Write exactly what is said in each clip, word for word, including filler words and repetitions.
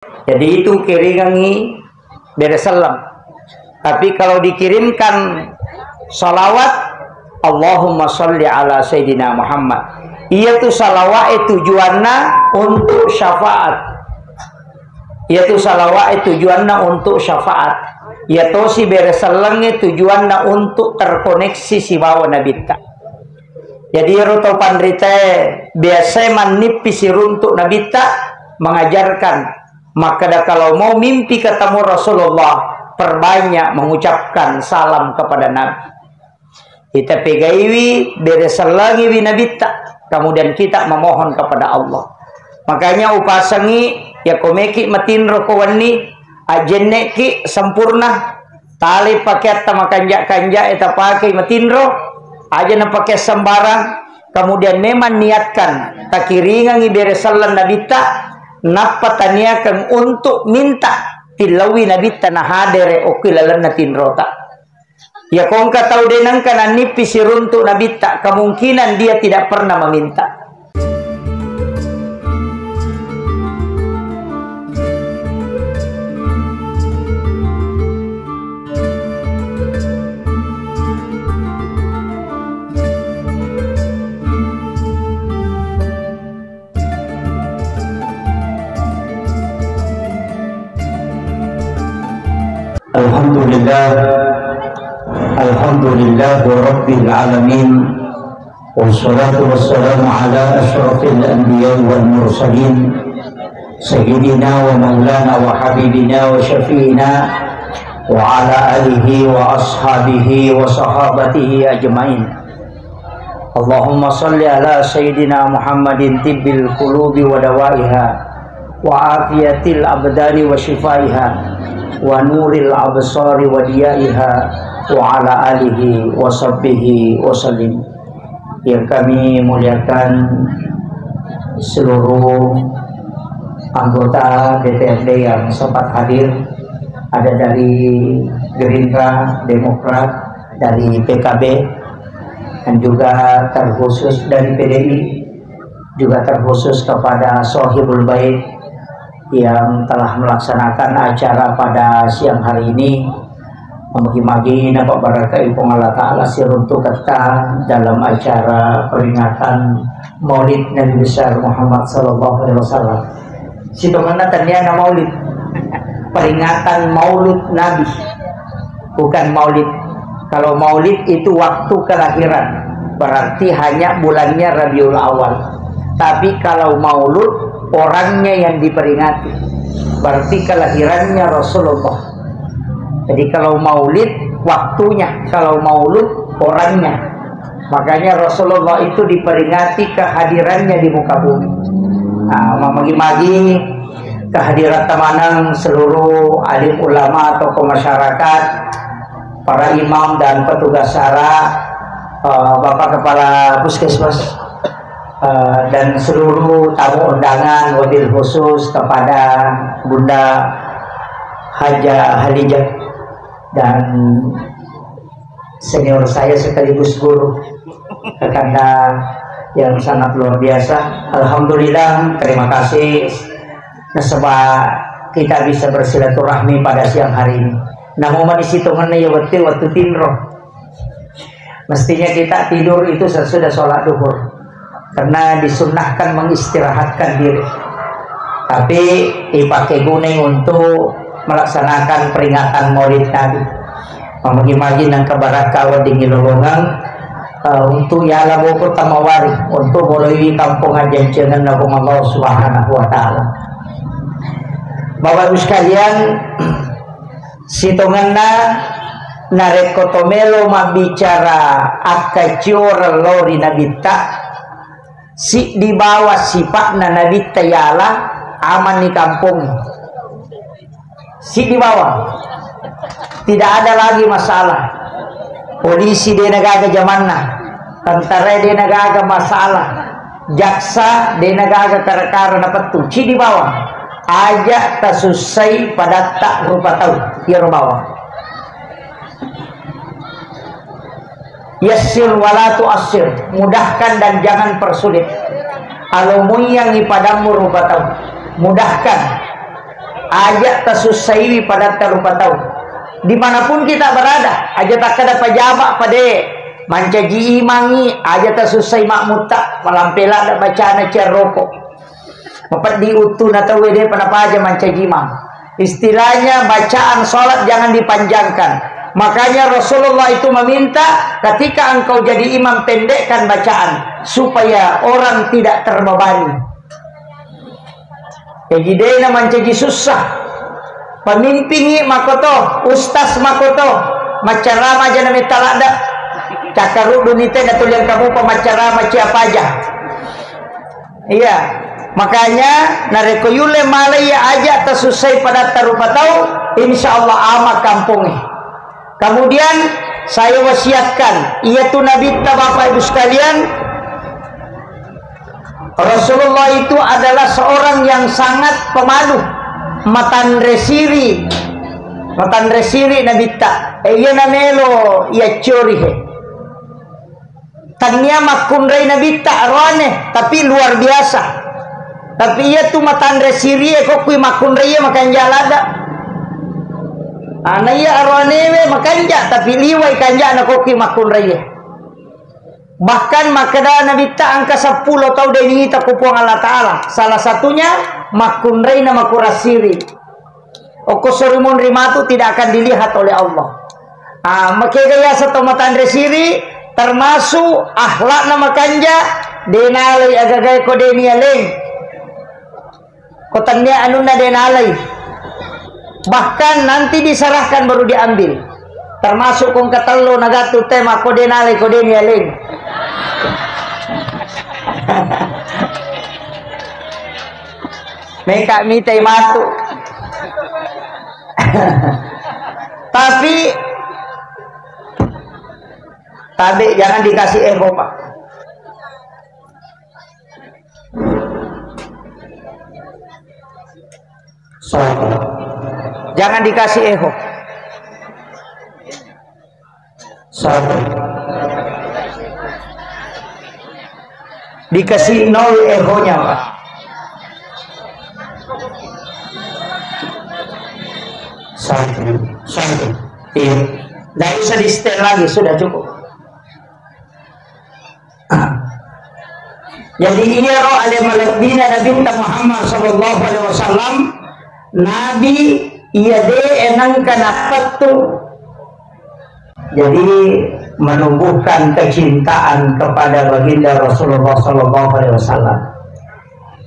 Jadi itu kiringengngi bere selleng. Tapi kalau dikirimkan salawat, Allahumma salli ala Sayyidina Muhammad. Iyatu salawat e tujuanna untuk syafaat. Iyatu salawat e tujuanna untuk syafaat. Iya tosi bere sellengnge tujuanna untuk terkoneksi sibawa Nabitta. Jadi ero tau panritae biasae mannippi siruntuk Nabitta, mengajarkan, makkeda, kalau mau mimpi ketemu Rasulullah, perbanyak mengucapkan salam kepada Nabi. Kita pegaiwi, bere sellengiwi Nabitta, kemudian kita memohon kepada Allah. Makanya upasengi, ya komeki matinro ko wenni, ajenneki sempurna, tali pakeatta makanja-kanja e tapake matinro, aja napake sembarang, kemudian memang niatkan takiringangi bere selleng Nabitta, nappa taniakeng untuk minta tillaui Nabitta nahadere okki lalenna tinrota. Iya kongka tau de nengka nannippi siruntuk Nabitta, kemungkinan dia tidak pernah meminta. Alhamdulillah. Alhamdulillah Rabbil Alamin. Wassalatu wassalamu ala asyrafil anbiya wal mursalin, Sayyidina wa maulana wa habibina wa syafi'ina wa ala alihi wa ashabihi wa sahabatihi ajmain. Allahumma salli ala Sayyidina Muhammadin tibbil qulubi wa dawaiha, wa afiyatil abdani wa shifaiha, wa nuril absari wa diyaiha, wa ala alihi wa sahbihi wa sallim. Yang kami muliakan seluruh anggota D P R D yang sempat hadir, ada dari Gerindra, Demokrat, dari P K B, dan juga terkhusus dari P D I, juga terkhusus kepada Sohibul Bait yang telah melaksanakan acara pada siang hari ini. Magi-magi napabarakai Puang Allah Ta'ala siruntuketta dalam acara peringatan Maulid Nabi Besar Muhammad sallallahu alaihi wasallam. Sitongenna tenniana maulid. Peringatan maulud Nabi. Bukan maulid. Kalau maulid itu waktu kelahiran. Berarti hanya bulannya Rabiul Awal. Tapi kalau maulud, orangnya yang diperingati. Berarti kelahirannya Rasulullah. Jadi kalau maulid, waktunya. Kalau maulud, orangnya. Makanya Rasulullah itu diperingati kehadirannya di muka bumi. Nah, mamagi-magi kehadiran temanang seluruh alim ulama, tokoh masyarakat, para imam dan petugas syara, eh, Bapak Kepala Puskesmas, eh, dan seluruh tamu undangan, wabil khusus kepada Bunda Haja Halijah dan senior saya sekaligus guru, kakanda yang sangat luar biasa. Alhamdulillah, terima kasih. Nasaba kita bisa bersilaturahmi pada siang hari ini. Namo mani sitongenna ya wettu, wettu tinro. Mestinya kita tidur itu sesudah sholat duhur. Karena disunnahkan mengistirahatkan diri. Tapi dipakai gunai untuk melaksanakan peringatan Maulid Nabi. Mamagi-magi nang kabarakka wedding ilolongeng, eh, untuk yala boko tamawari, untuk moloi kampung ajancengenna Puang Allah Subhanahu wa Ta'ala. Bapak Ibu sekalian, sitongenna narekko tomelo mabbicara akkacioreng lao ri Nabitta, siddi bawang sipa'na Nabitta yala, amanni kampong. Siddi bawang. Tidak ada lagi masalah. Polisi de nagaga jamanna. Tentara de nagaga masalah. Jaksa de nagaga kara-kara napettu. Siddi bawang. Aja tasussai padatta rupa tau. Iyaro bawang. Yassir wala tu'assir, mudahkan dan jangan persulit. Alo muiyangngi padammu rupa tau, mudahkan. Aja tasussaiwi padatta rupa tau. Dimanapun kita berada, aja takkeda pajaba pade, mancaji imangngi, aja tasussai makmutta, malampe ladde bacana ciarroko. Mapeddi uttuna tauwe, depa napaja mancaji imang. Istilahnya bacaan salat jangan dipanjangkan. Makanya Rasulullah itu meminta, ketika engkau jadi imam, pendekkan bacaan supaya orang tidak terbebani. Jaji dena mancaji sussa. Pemimpingngi makoto, ustaz makoto, maccarama aja na metta ladde. Cakkaruddu ni te natuliang kamu pa maccarama ciapa aja. Iya, makanya narekko yulle malai aja tasussai padatta rupa tau, insya Allah aman kampongnge. Kemudian saya wasiatkan, iyatu nabitta, Bapak Ibu sekalian, Rasulullah itu adalah seorang yang sangat pemalu, matanre siri, matanre siri nabitta. E, iya namelo iya ciori he. Tania makkunrai nabitta aroane, tapi luar biasa. Tapi iya tu matanre sirie kokkui makkunrai iya makanja ladde. Ana iya aroanewe makanja, tapi liwai kanjana kokkui makkunrai. Bahkan makkeda nabitta engka seppulo tau de nita ku Puang Allah Ta'ala. Salah satunya makkunrai na makurang siri. Okko sorimunri matu tidak akan dilihat oleh Allah. Ah, makega yaseng to matanre siri, termasuk akhlakna makanja, de nalai agagae ko de nialeng. Ko tennia anunna de nalai. Bahkan nanti diserahkan baru diambil. Termasuk kong katello nagatu tema ko de nalai ko de nialeng. Meka mitai matu. Tapi tabe, jangan dikasih eho, Pak. Sabar. Jangan dikasih eho. Sabar. Dikasih nol ehonya, Pak. Sabar. Sabar. Iya. Nggak usah di-setel lagi, sudah cukup. Jadi iyaro ale malebbina Nabitta Muhammad sallallahu alaihi wasallam, Nabi iya de enangka nappettu. Jadi menumbuhkan kecintaan kepada baginda Rasulullah sallallahu alaihi wasallam.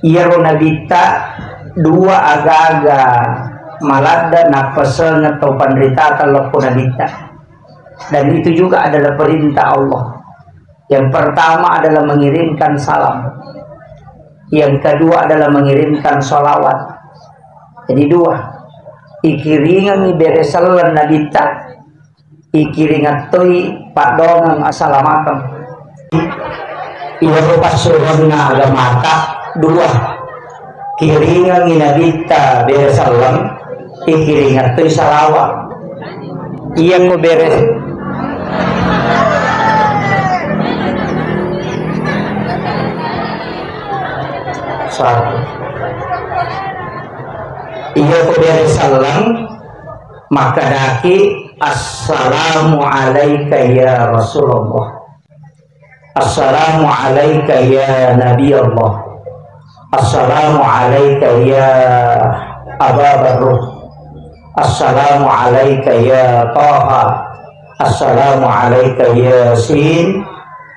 Iyaro Nabitta dua agaga maladde nappesengeng tau panritata lokko Nabitta. Dan itu juga adalah perintah Allah. Yang pertama adalah mengirimkan salam. Yang kedua adalah mengirimkan salawat. Jadi dua. Ikiringengngi bere selleng Nabitta, ikiringeng toi paddongeng assalamakeng. Iyaro passuronna agamata dua. Kiringengngi Nabitta bere selleng, ikiringeng toi salawat. Iya ko bere. Sa-, iya ko bere selleng, makkedaki, "Assalamu alaika ya Rasulullah." Assalamu alaika ya Nabi Allah. Assalamu alaika ya Aba Barruh. Assalamu alaika ya Taha. Assalamu alaika Yasin.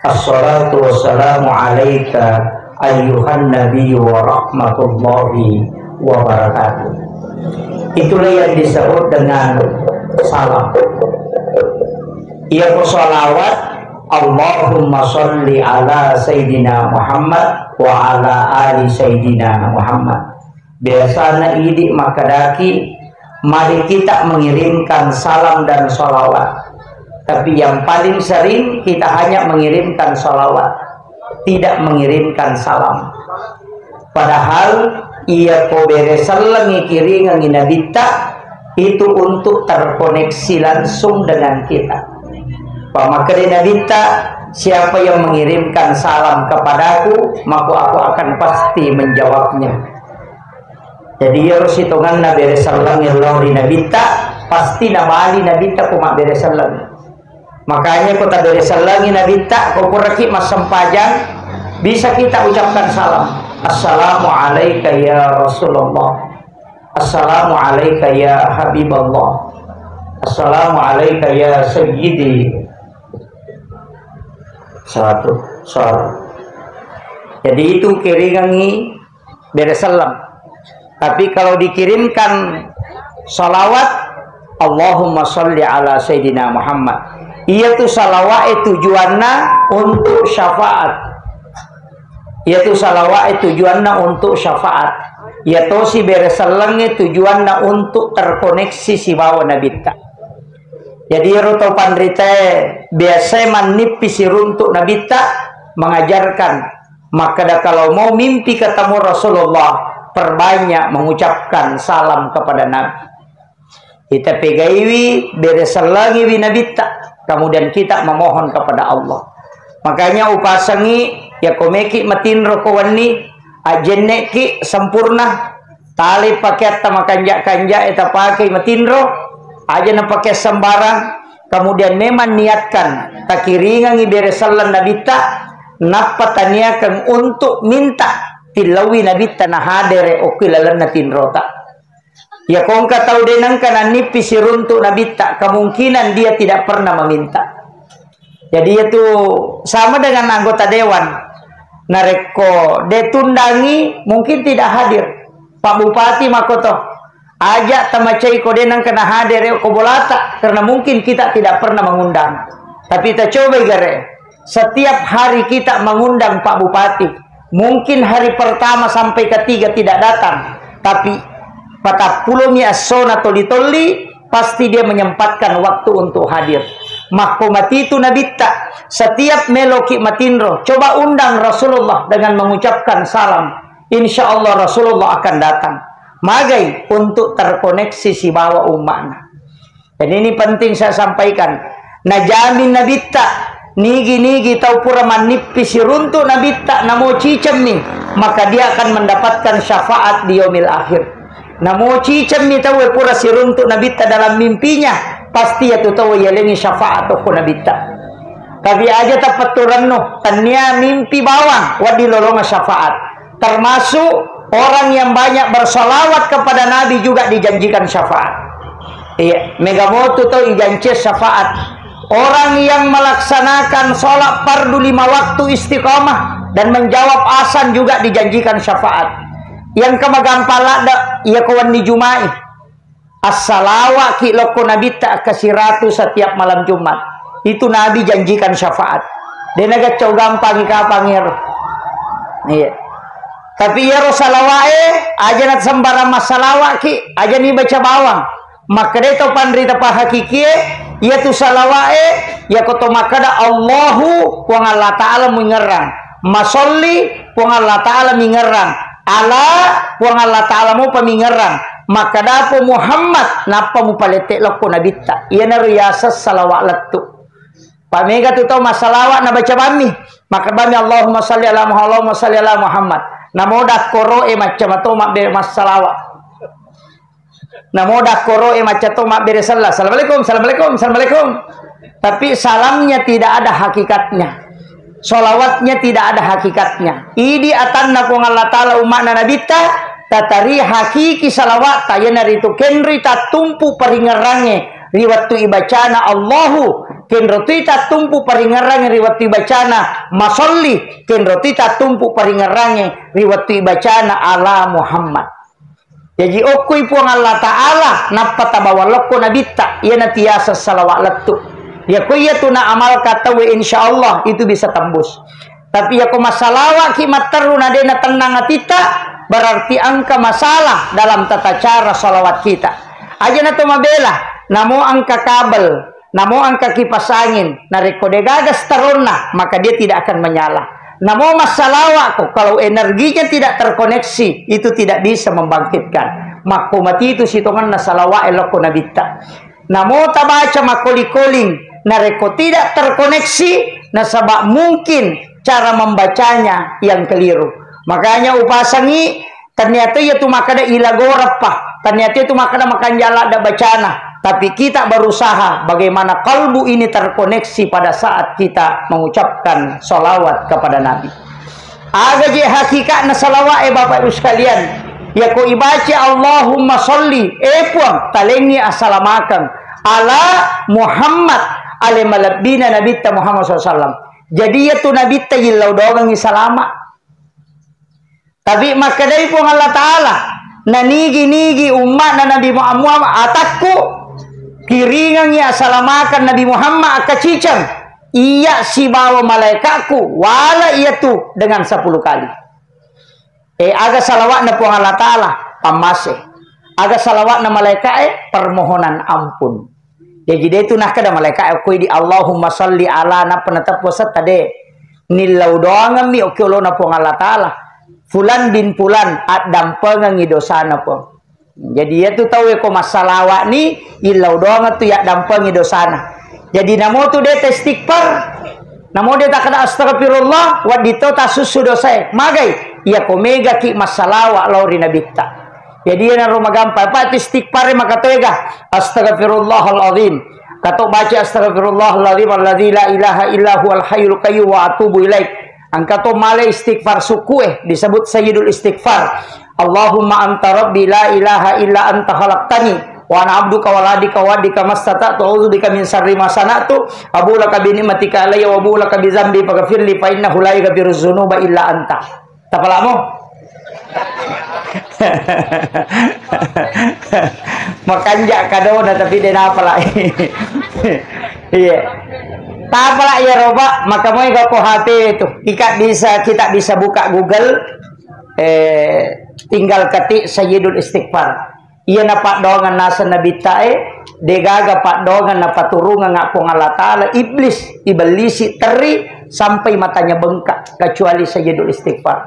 Assalatu wassalamu alaika ayyuhan nabiyyu wa rahmatullahi wa barakatuh. Itulah yang disebut dengan salam. Iya ko salawat, Allahumma salli ala Sayyidina Muhammad wa ala ali Sayyidina Muhammad. Biasana idi makkedaki, mari kita mengirimkan salam dan salawat. Tapi yang paling sering kita hanya mengirimkan salawat, tidak mengirimkan salam. Padahal iya ko bere sellengngi kiringengngi Nabitta itu untuk terkoneksi langsung dengan kita. Pamakkeda Nabitta, "Siapa yang mengirimkan salam kepadaku, maka aku akan pasti menjawabnya." Jadi iyaro sitongenna bere sellengnge lao ri Nabitta, pasti nabali Nabitta ko mabbere selleng. Makanya ko tabere sellengngi Nabitta, ko puraki massempajang, bisa kita ucapkan salam. Assalamu alaika ya Rasulullah. Assalamu alaika ya Habiballah. Assalamu alaika ya Sayyidi. Satu, salam. Jadi itu kiringengngi bere selleng. Tapi kalau dikirimkan salawat, Allahumma salli ala Sayyidina Muhammad. Iyatu salawat e tujuanna untuk syafaat. Iyatu salawat e tujuanna untuk syafaat. Iya tosi bere sellengnge tujuanna untuk terkoneksi sibawa Nabitta. Jadi ero tau panritae biasai mannippi siruntuk Nabitta mengajarkan makkeda, kalau mau mimpi ketemu Rasulullah, perbanyak mengucapkan salam kepada Nabi. Kita pegaiwi, bere sellengiwi Nabitta, kemudian kita memohon kepada Allah. Makanya upasengi, ya komeki matinro ko wenni, ajenneki sempurna, tali pakeatta makanja-kanja e tapake matinro, aja napake sembarang, kemudian memang niatkan takiringengi bere selleng Nabitta, nappa taniakan untuk minta tillaui Nabitta nahadere okki lalenna tinrota. Ya kongka tau de nengka nanippi siruntuk Nabitta, kemungkinan dia tidak pernah meminta. Jadi itu sama dengan anggota dewan. Narekko de tundangi, mungkin tidak hadir. Pak Bupati makoto. Aja tamacai ko de nengka nahadere ko bolata, karena mungkin kita tidak pernah mengundang. Tapi kita coba gare. Setiap hari kita mengundang Pak Bupati. Mungkin hari pertama sampai ketiga tidak datang, tapi patappulomi essona toli-toli, pasti dia menyempatkan waktu untuk hadir. Makko matitu Nabitta, setiap meloki matinro, coba undang Rasulullah dengan mengucapkan salam. Insya Allah Rasulullah akan datang. Magai untuk terkoneksi sibawa umma'na. Dan ini penting saya sampaikan. Najamin Nabitta, nigi-nigi tau pura mannippi siruntuk Nabitta, namo cicemmi, maka dia akan mendapatkan syafaat di yaumil akhir. Namo cicemmi tau pura siruntuk Nabitta dalam mimpinya, pasti yatu tau yalengi syafaat okko Nabitta. Tapi aja tapetturennu, tania mimpi bawang, waddi lolonga syafaat. Termasuk orang yang banyak bersalawat kepada Nabi juga dijanjikan syafaat. Iya, mega motu tau ijanci syafaat. Orang yang melaksanakan sholat fardu lima waktu istiqamah dan menjawab azan juga dijanjikan syafaat. Yang kemagampang ladde, iya ko wenni Jumai. Assalawaki lokko Nabitta kasiratu setiap malam Jumat. Itu Nabi janjikan syafaat. De nagaccau gampangi kapang ero. Iya. Tapi iyaro salawae, aja na sembarang massalawaki, aja ni baca bawang. Makkedai tau panrita pahakikie, iyatu salawae, iyako to makkeda Allahu, Puang Allah Ta'ala mingerrang. Masolli, Puang Allah Ta'ala mingerrang. Ala, Puang Allah Ta'ala mopa mingerrang. Makkedapo Muhammad, nappa mupalette lokko Nabitta. Iyanaro yaseng salawa lettu. Pamega tu tau massalawa nabaca bammi. Makkeda bammi, Allahumma salli ala Muhammad, Allahumma salli ala Muhammad. Namo dakkoro e macca mato mabbe massalawa. Namo dakkoro e macca to mabbere sella. Assalamualaikum, assalamualaikum, assalamualaikum. Tapi salamnya tidak ada hakikatnya. Salawatnya tidak ada hakikatnya. Idi atanna Puang Allah Ta'ala umma'na Nabitta, tatari hakiki salawatta, iyanaritu kenroi tattumpu paringerrangnge ri wettu ibacana Allahu, kenro tui tattumpu paringerrangnge ri wettu ibacana masolli, kenro tui tattumpu paringerrangnge ri wettu ibacana ala Muhammad. Jaji okkoi Puang Allah Ta'ala, nappa tabawa lokko Nabitta, iyana tiasa salawa lettu. Yako iya tu na amalka tauwe, insya Allah itu bisa tembus. Tapi yako masalawaki matteru na de na tennang atitta, berarti engka masalah dalam tata cara salawat kita. Aja na to mabela, namo engka kabel, namo engka kipas angin, narekko degaga staronna, maka dia tidak akan menyala. Namo massalawako, kalau energinya tidak terkoneksi, itu tidak bisa membangkitkan. Makko matitu sitongenna salawa e lokko Nabitta. Namo tabaca makkoling-koling, narekko tidak terkoneksi, nasaba mungkin cara membacanya yang keliru. Makanya upasangi Ternyata iya tu makkeda ilagoreppa. Ternyata itu makkeda makanja ladda bacana. Tapi kita berusaha bagaimana kalbu ini terkoneksi pada saat kita mengucapkan salawat kepada Nabi. Aga je hakikatna salawat, eh, Bapak Ibu sekalian. Yako ibaca Allahumma salli, eh, Puang, talengi assalamakeng ala Muhammad, ale malebbina Nabitta Muhammad sallallahu alaihi wasallam. Jadi, iya tu Nabitta yillau doangengngi salama. Tapi makkedai Puang Allah Ta'ala, nanigi-nigi umma'na Nabi Muhammad atakku, kiringengngi assalamakeng Nabi Muhammad akkaciceng, iya sibawa malaikatku, wala iya tu dengan sepuluh kali. Eh, aga salawatna Puang Allah Ta'ala, pammase. Aga salawatna malaika'e, permohonan ampun. Jaji de tu nakkeda malaika'e, okko idi Allahumma salli ala, nappa nateppu setta de. Nillau doangemmi okki olona Puang Allah Ta'ala. Fulan bin Fulan, addampengengngi dosana, Puang. Jadi, iya tu tau e ko massalawa'ni, illau doang tu yaddampengi dosana. Jadi, namo tu de ta istighfar, namo de takkeda astagfirullah, wedding to tasussu dosae. Magai? Iya ko megaki massalawa lao ri Nabitta. Jadi, iyanaro magampang. Apa tu istighfar e makatoega? Astagfirullahal azim. Kato baca astagfirullahal azim alladzi la ilaha illa huwal hayyul qayyum wa atubu ilaik. Engka to male istighfar sukku e, disebut sayyidul istighfar. Allahumma anta rabbi la ilaha illa anta khalaqtani wa ana abduka wa la adika wa adika mastata'tu a'udzu bika min syarri ma sana'tu abu laka bi ni'matika alayya wa abu laka bi dzambi faghfirli fa innahu la yaghfiru dzunuba illa anta. Tapalamo? Makanja kadona tapi de napala. Iya. Tapala iya roba, maka moi ko H P itu. Ika bisa, kita bisa buka Google, eh, tinggal ketik Sayyidul Istighfar. Iya na paddoangeng naseng Nabitta e, degaga paddoangeng napaturungeng Puang Allah Ta'ala, iblis, ibellisi terri sampai matanya bengkak, kecuali Sayyidul Istighfar.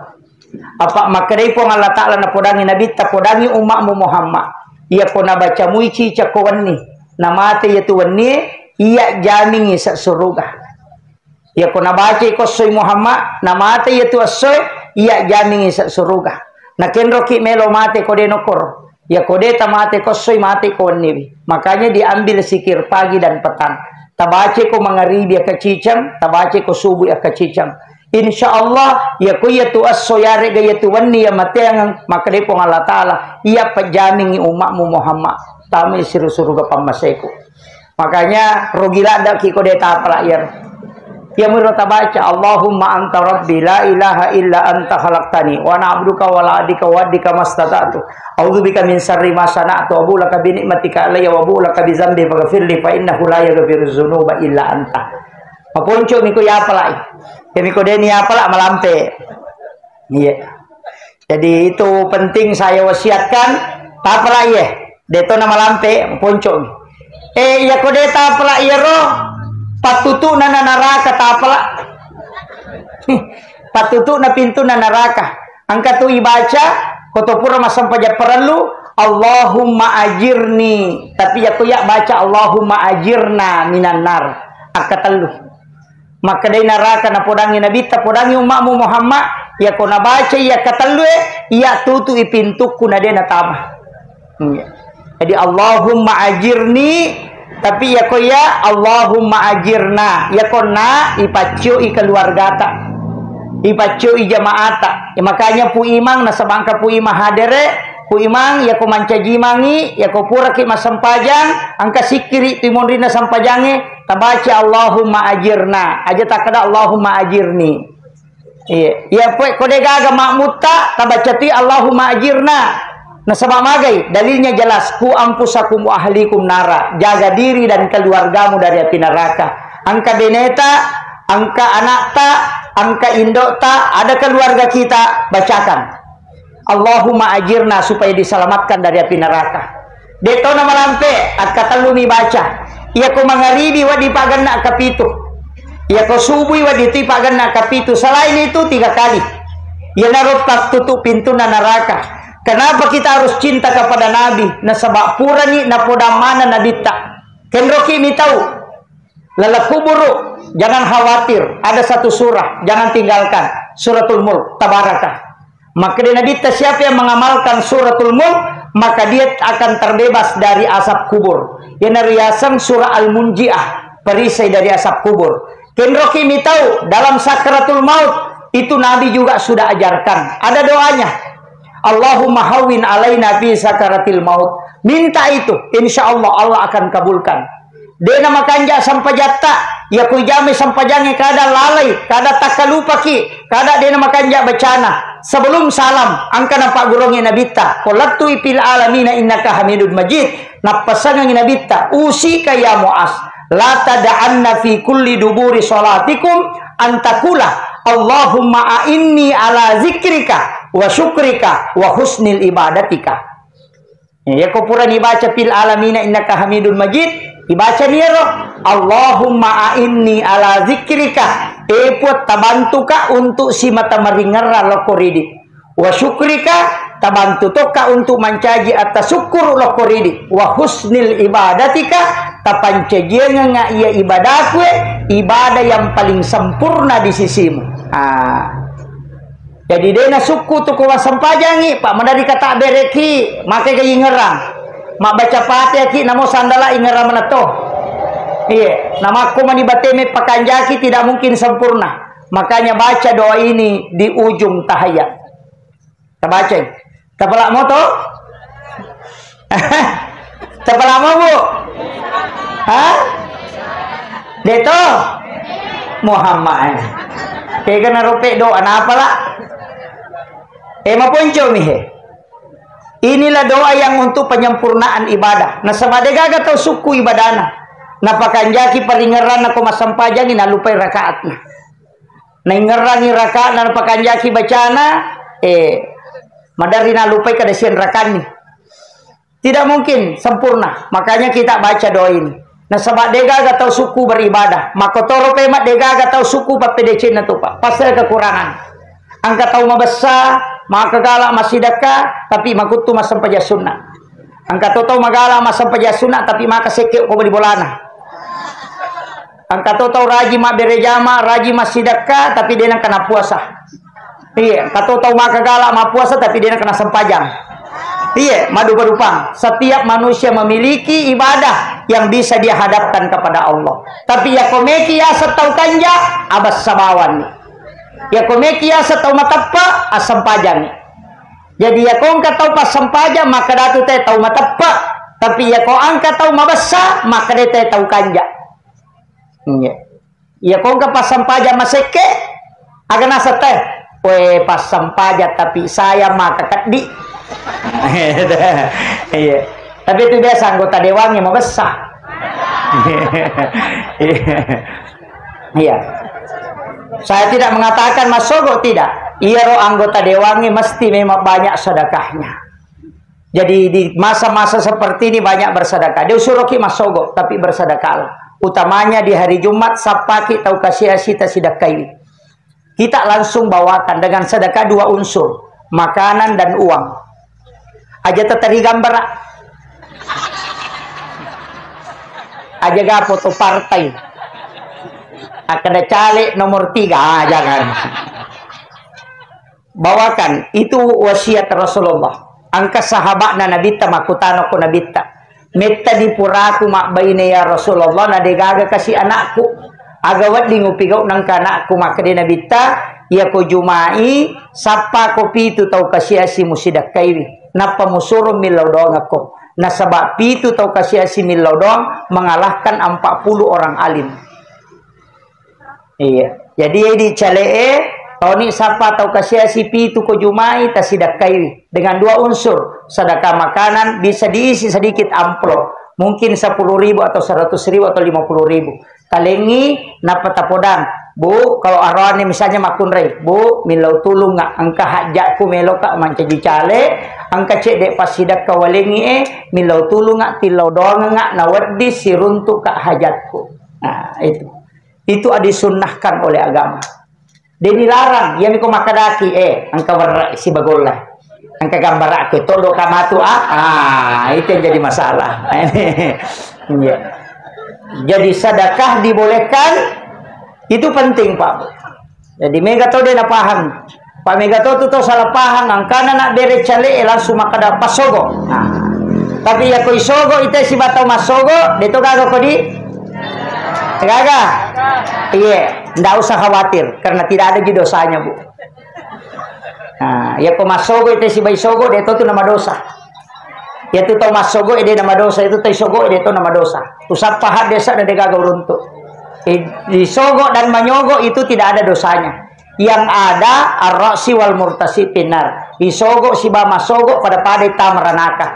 Apa makkedai Puang Allah Ta'ala napodangi Nabitta, podangi umma'mu Muhammad. Iya ko nabaca mui ciceng ko wenni, namate iya tu wennie, iya jamingi sa suruga. Iya ko nabacai ko essoi Muhammad, namate iya tu essoi, iya jamingi sa suruga. Nakenroki melo mate ko de nokkoro. Iya ko de tamate ko essoi, mate ko wenniwi. Makanya diambil zikir pagi dan petang. Tabace ko mangaribi akkaciceng, tabace ko subuh akkaciceng. Insya Allah, iya ko iya tu esso yarega iya tu wenni iya mateangeng, makkedai Puang Allah Ta'ala, iya pejjamingi umma'mu Muhammad, tamai siru suruga pammaseku. Makanya rugi laddaki ko de tapala iyaro. Iya muro tabaca, Allahumma anta rabbi la ilaha illa anta khalaqtani wa ana abduka wa la adika wa adika mastata'tu. A'udzu bika min syarri ma sana'tu, abu laka bi ni'matika alayya wa abu laka bi dzambi faghfirli fa innahu la yaghfiru dzunuba illa anta. Maponcomi ko yapalai. Kemi ko deni yapala malampe. Iya. Jadi itu penting saya wasiatkan, tapala iye. Deto na malampe, maponcomi. Eh, iya ko de tapala iyaro, pattutu'na na naraka tapala. Pattutu'na pintunna naraka. Engka tu ibaca, ko to pura massempajang parellu, Allahumma ajirni. Tapi iya ko iya baca Allahumma ajirna minan nar. Akkatellu. Makkedai naraka napodangi Nabitta, podangi umma'mu Muhammad, iya ko nabaca iya katellue, iya tutui pintukku na de natama. Iya. Jadi Allahumma ajirni, tapi iya ko iya Allahumma ajirna, iya ko na ipaccoi keluargata, ipaccoi jamaata. Ya, makanya Pu Imang nasaba engka Pu Imang hadere, Pu Imang, iya ko mancaji mangi, iya ko puraki massempajang, engka sikkiri tu monrinna sempajange, tabaca Allahumma ajirna. Aja takkeda Allahumma ajirni. Iya, iya, pue ko de gaga makmutta, tabaca tu Allahumma ajirna. Nasaba magai? Dalilnya jelas, ku anfusakum wa ahlikum nara. Jaga diri dan keluargamu dari api neraka. Engka beneta, engka anakta, engka indokta, ada keluarga kita, bacakan. Allahumma ajirna, supaya diselamatkan dari api neraka. De to na malampe, akkatellumi baca. Iya ko mangaribi wedding pagenna akkapitu. Iya ko subui wedding tu pagenna akkapitu. Selain itu tiga kali. Iyanaro tattutu pintunna naraka. Kenapa kita harus cinta kepada Nabi? Nasaba purani napodang maneng Nabitta. Kenroki mi tau. Laleng kuburu, jangan khawatir. Ada satu surah, jangan tinggalkan. Suratul Mulk, Tabarakah. Makkeda Nabitta, siapa yang mengamalkan Suratul Mulk, maka dia akan terbebas dari azab kubur. Iyanaro yaseng surah Al-Munjiah, perisai dari azab kubur. Kenroki mitau dalam sakaratul maut, itu Nabi juga sudah ajarkan. Ada doanya. Allahumma hawwin alaina fi sakaratil maut. Minta itu, insya Allah, Allah akan kabulkan. Dena makanja sempajatta, ya kui jame sempajange kada lalai, kada takkalupaki, kada dena makanja bacana. Sebelum salam, angkana paggurongi Nabitta, ko lattui fil alamina innaka hamidun majid, nappasangangi Nabitta, usika ya Muaz, la tada'anna fi kulli duburi salatikum antakula, Allahumma a'inni ala zikrika wa syukrika wa husnil ibadatika. Iya, ko purani baca fil alamina innaka hamidun majid, ibacani ero, Allahumma a'inni ala zikrika, e Puang, tabantuka untuk simata maringerra lokko ridi, wa syukrika, tabantu tokka untuk mancaji atta syukur lokko ridi, wa husnil ibadatika, tapancajiangenga iya ibadaku e, ibadah yang paling sempurna di sisimu. Ah. Jadi dena sukku tu ko massempajangi, Pak, maderri kata bereki, makai ga ingerang. Mabbaca Fatihah ki, namo sandala ingerang menetto. Iya, namakko mani bateme pakanjaki tidak mungkin sempurna. Makanya baca doa ini di ujung tahiyat. Tabaca. Tapalamo to? Tapalamo, Bu? Ha? Deto? Muhammad. Tega narope doa napa la? Eh, maponco mi he. Inilah doa yang untuk penyempurnaan ibadah. Nasaba degaga tau sukku ibadana. Napakanjaki paringerranna ko massempajangi nalupai rakaatna. Naingerrangi rakaatna napakanjaki bacana, eh, maderri nalupai kada sianrakanni. Tidak mungkin sempurna. Makanya kita baca doa ini. Nasaba degaga tau sukku beribadah. Makkotoro pema degaga tau sukku pappedecenna tu, Pak. Pasti ada kekurangan. Engka tau mabessa, maka gala massidekka, tapi makuttu massempajang sunna. Engka to tau magala massempajang sunna, tapi maka sekke ko bali bolana. Engka to tau rajin mabbere jama, rajin massidekka, tapi de nengka napuasa. Iya, engka to tau maka gala mapuasa, tapi de nengka nasempajang. Iya, madupa-dupa. Setiap manusia memiliki ibadah yang bisa dia hadapkan kepada Allah. Tapi ya komeki yaseng tau kanja, abessa bawanni. Ya komeki yaseng tau mateppa, assempajanni. Jadi ya ko engka tau passempajang, maka datu te tau mateppa. Tapi ya ko engka tau mabessa, maka de te tau kanja. Iya. Iya, ko engka passempajang masekke, aga naseng te? We, passempajang tapi saya maka keddi. Iya. Tapi itu biasa anggota dewangnge mabessa. Iya. Saya tidak mengatakan massogo, tidak. Iyaro anggota dewangnge mesti memang banyak sedekahnya. Jadi di masa-masa seperti ini banyak bersedekah. De usuroki massogo, tapi bersedekahlah. Utamanya di hari Jumat, sappaki tau kasiasi tasidekkaiwi. Kita langsung bawakan dengan sedekah dua unsur, makanan dan uang. Aja teteri gambara. Aja ga foto partai. Akkeda caleg nomor tiga, ah, jangan. Bawakan, itu wasiat Rasulullah. Engka sahaba'na Nabitta makkutana ko Nabitta, "Metta di puraku mabbaine ya Rasulullah, na degaga kasi anakku. Aga wedding upigau nengka anakku?" Makkeda Nabitta, "Iya ko Jumai, sappa ko pitu tau kasiasi musidakkaiwi. Nappa musuro millau doangekko. Nasaba pitu tau kasiasi millau doang mengalahkan empat puluh orang alim." Iya. Jadi, di cale'e, toni sappa tau kasiasi pitu ko Jumai, tasidakkaiwi. Dengan dua unsur, sedekah makanan, bisa diisi sedikit amplop. Mungkin sepuluh ribu atau seratus ribu atau lima puluh ribu. Talengi, nappa tapodang. "Bu, kalau aroane misalnya makkunrai, Bu, millau tulung nggak? Engka hajatku meloka mancaji cale, engka cedde passidakka walengi e, millau tulung nggak, tillau doang nggak, nawedding siruntuk ka hajatku." Nah, itu. Itu disunnahkan oleh agama. Deni larang, iya miko makkadaki, eh, engka werre sibagolla. Engka gambarakku, todo kamatu, ah, ah, itu yang jadi masalah. Iya. Jadi sedekah dibolehkan, itu penting, Pak. Jadi mega tau de napahang. Amega to tu tau salah pahang, angkana nak bere cale e langsung makkeda passogo. Nah. Tapi iya ko isogo ite siba tau massogo, de to gaga ko di gaga. Iya, ndak usah khawatir karena tidak ada ji dosanya, Bu. Nah, iya ko massogo ite siba isogo, de to tu nama dosa. Iya tu tau massogo ede nama dosa, itu tau isogo ede to nama dosa. Usappa hadde sa de gaga uruntu. I- Disogo dan manyogo itu tidak ada dosanya. Yang ada arroksi wal murtasi pinar. Isogo siba masogo pada-pada tama ranaka.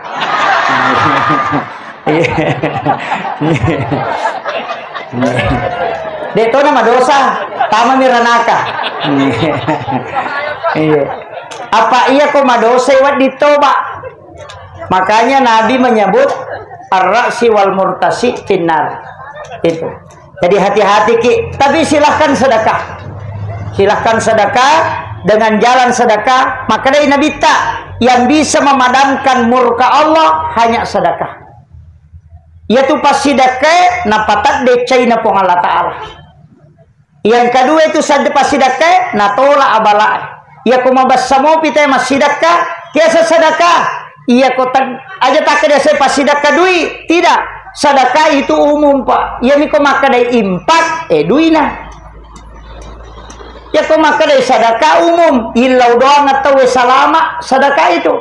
De to nama dosa, tama mi ranaka. Iya. Apa iya ko madosa wedding toba. Makanya Nabi menyebut arroksi wal murtasi pinar. Itu. Jadi hati-hati ki, tapi silahkan sedekah. Silahkan sedekah dengan jalan sedekah. Maka dari Nabi ta, yang bisa memadamkan murka Allah hanya sedekah. Yaitu passidekah napatadde caina Puang Allah Ta'ala. Yang kedua itu sadde passidekah natola abalae. Iya ko mabessa mopi te massidekah, kiasa sedekah. Iya ko tag- aja takkeda saya passidekah dui, tidak. Sedekah itu umum, Pak. Iya mi ko makkedai impak, eh duina. Iya ko makkedai sedekah umum, illau doang tau salama, sedekah itu.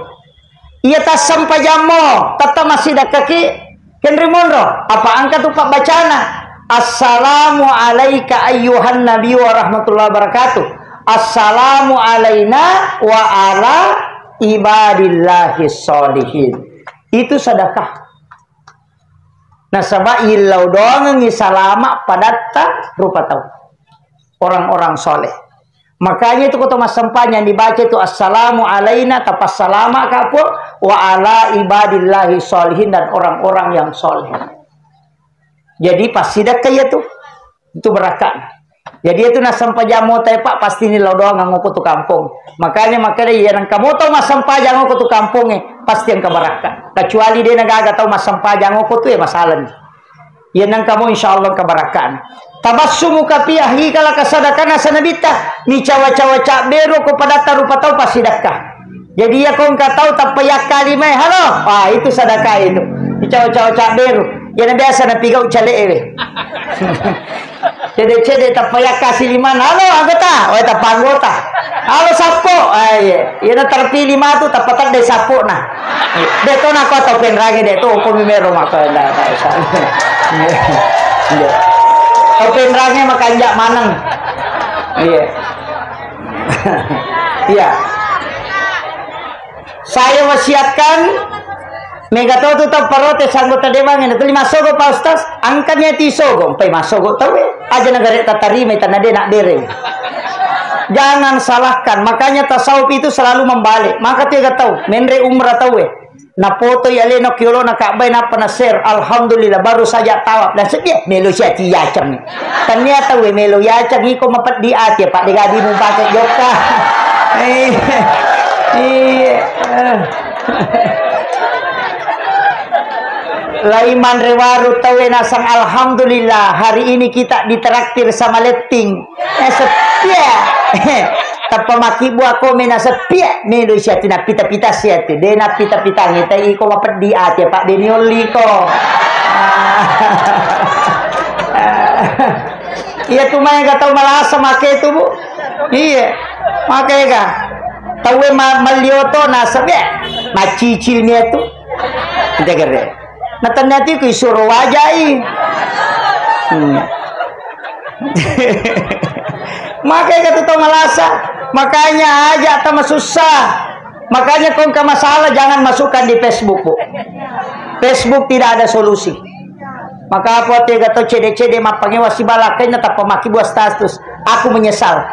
Iya tassempajammo, tetta massidekka ki, kenri monro, apa angka tu pabbacana, "Assalamu alaika ayyuhan nabi wa rahmatullahi wabarakatuh. Assalamu alaina wa ala ibadillahi sholihin." Itu sedekah. Nasaba illau doangengngi salama padatta rupa tau. Orang-orang soleh. Makanya itu ko to massempajang dibaca itu, "Assalamu alaina," tapassalama ka Puang, "wa ala ibadillahi sholihin," dan orang-orang yang soleh. Jadi passidekka iya tu. Itu berakka. Jadi itu nassempajang mota e, Pak, pasti ni lao doang ngoko tu kampong. Makanya, makanya iya nengka moto massempajang ngoko tu kampongnge, pasti engka berakka. Kecuali de nagaga tau massempajang ngoko tu ya masalah ni. Iya nengka mo insyaallah engka barakkana. Tabassumuka fi akhika laka sadaqah, nasa Nabitta, micawa-cawa cabberu ko padatta rupa tau passidekka. Jadi iya ko engka tau tappa yakkalimai, "Halo." Wah, itu sadaka itu. Micawa-cawa cabberu. Iya na biasa napigau cale'e we. Cede-cede tappa yakkasilimana, "Halo anggota." Wah, tappa anggota. "Halo sappo." Ah, iya. Iya na terpilih matu tappa tedde sappo na. De to nako tau penrange de to, ko mi mero mako nda, nda usah. Iya. Tau penrange makanja maneng. Iya. Iya. Saya wasiatkan, mega to tu tau parotes anggota dewan ini, tuli massogo Pak Ustaz, angkami ati sogo, empai massogo tau e, aja negara tatarima tanah de nak bere. Jangan salahkan, makanya tasawuf itu selalu membalik. Maka tiga tau, menre umrah tau e. Napotoi alena ki olona Ka'bah, nappa na-share, "Alhamdulillah, baru saja tawaf." Dan sedia melo siati yaceng. Tania tau e melo yaceng iko mapeddi ati, Pak, de gadi mu pake jokka. Eh, iya. Lai manre waru tau e nasang, "Alhamdulillah, hari ini kita ditraktir sama Letting." Eh, seppia. Tappa makkibua ko mena seppia. Melo siatu na pita-pita siatu. De na pita-pita ngeta iko mapeddi ati, Pak, de niolli ko. Iya tu maega tau malasa make tu, Bu. Iya. Makega. Tau e ma-, malli oto na seppia. Macicil mi tu. Ente kere. Na tennati ku isuro wajai. Hmm. Makanya kata tau malasa, makanya aja tama susah. Makanya ko engka masalah jangan masukkan di Facebook, Bu. Facebook tidak ada solusi. Maka apa tega tau cede-cede mappangewa sibala kaina tappa makkibua status. Aku menyesal.